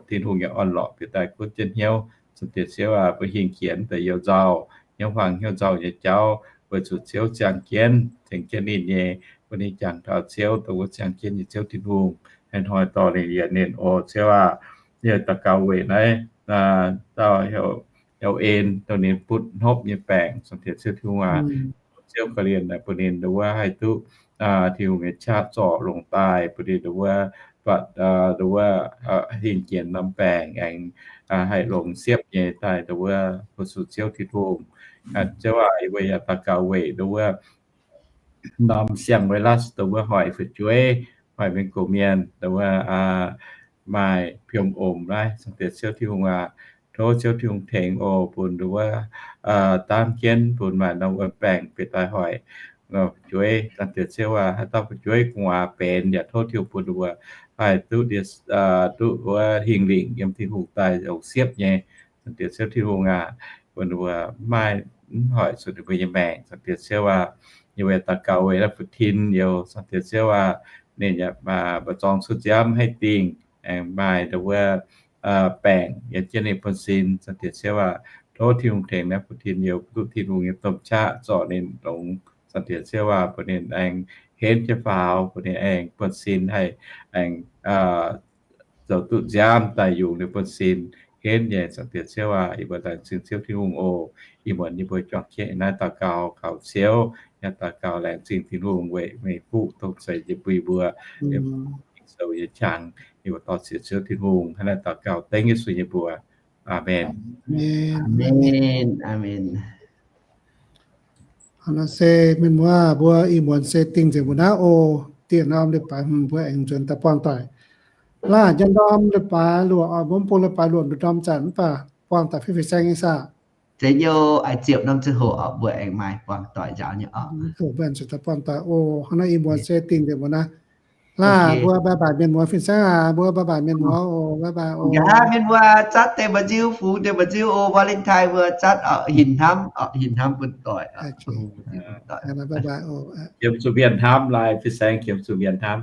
Tin-Hungh nyei orn-lorqc bieqc daaih gunv jienv hnyouv. Zaangc Diex Ziouv aac, mbuo hingh jiex deix youh nzauh, hnyouv huaang hnyouv nzauh nyei jauv, weic zuqc Ziouv ziangh jienv tengx jienv ninh nyei, bun ninh jangx taux Ziouv, dongh wuov ziangh jienv nyei Ziouv Tin-Hungh, hnoi-hnoi dorh ninh yienc ninh oc. Ziouv aac, yie daux gaux weic naaiv dauh heuc Yau En, dongh ninh butv hnopv nyei baengc. Zaangc Diex Ziouv Tin-Hungh aac, Ziouv korv-lienh bun ninh ndau wuov haih duqv Tin-Hungh nyei qaqv zorc longc daaih, bun ninh ndau wuov buatc ndau wuov hingh jiex norm baengc aengx haih longx siepv nyei daaih ndau wuov fu-sux Ziouv Tin-Hungh. Ziouv aac, yie mbuo yaac daux gaux weic ndau wuov norm siang-virus dongh wuov hoic fu'jueiv, hoic mienh gox mienh, dongh wuov maaih piom omc naaiv. Zaangc Diex Ziouv Tin-Hungh aac, tov Ziouv Tin-Hungh tengx oc, bun ndau wuov daamv jienv bun maaih norm wuonh baengc bieqc daaih hoic fu'jueiv. Zaangc Diex Ziouv aac, haaix dauh fu'jueiv gu'nguaaz benx yaac tov Tin-Hungh bun ndau wuov haih duqv, duqv wuov hingh lingc yiem Tin-Hungh daaih longx siepv nyei. Zaangc Diex Ziouv Tin-Hungh aac, bun ndau wuov maiv maaih mv hoic zuqc ninh mbuo nyei maengc. Zaangc Diex Ziouv aac, yie mbuo daux gaux weic naaiv fu-tin youz. Zaangc Diex Ziouv aac, ninh yaac mbu'zorng cuotv nziaamv haih dingh, aengx maaih ndau wuov baengc yiem jienv ninh buonv-sin. Zaangc Diex Ziouv aac, Tov Tin-Hungh tengx naaiv bun tin-youh, duqv Tin-Hungh nyei domh qaqv zorc ninh longx. Zaangc Diex Ziouv aac, bun ninh aengx henv jienv faaux, bun ninh aengx buonv-sin haih aengx zoux duqv nziaamv daaih yungz ninh buonv-sin henv nyei. Zaangc Diex Ziouv aac, yie mbuo laengz zingh Ziouv Tin-Hungh oc. Ih muonz yie mbuo juangc jienv naaiv daux gaux, gaux Ziouv, yaac daux gaux laengz zingh Tin-Hungh weic meih fuqv dongh zeix yie mbuo, yie mbuo Ging-Sou nyei qangx. Yie mbuo dorh ziec Ziouv Tin-Hungh hnangv naaiv daux gaux dengv Yesu nyei mbuox. Aamen. Aamen. Aamen. Hnangv naaic se mienh muoz, mbuo ih muonz se dingh nzengc mbuo naaiv oc. Dieh norm leiz-baaix hmz mbuo aengx nzuonx daaih buangh doic. Laah, njang norm leiz-baaix luoqc oc, mbuo mv bung leiz-baaix luoqc nduqc norm zanc mv baac buangh daaih fih fih saeng nyei saah? Zeiz nyei, a'ziepc norm ziangh hoc oc, mbuo aengx maaih buangh doic nzaaux nyei oc. Hoc mbuo aengx zuqc daaih buangh doic oc. Hnangv naaiv ih muonz se dingh nzengc mbuo naaiv. Laah, mbuo bye bye mienh muoz fin-saeng aac, mbuo bye bye mienh muoz oc, bye bye oc. Mienh muoz zatv deix mba'nziu, fungx deix mba'nziu oc, Valentine mbuo zatv oc, hinc hnamv oc, hinc hnamv bun doic. Bye bye oc. Qiemx zuqc mienh hnamv, laaix fin-saeng qiemx zuqc mienh hnamv.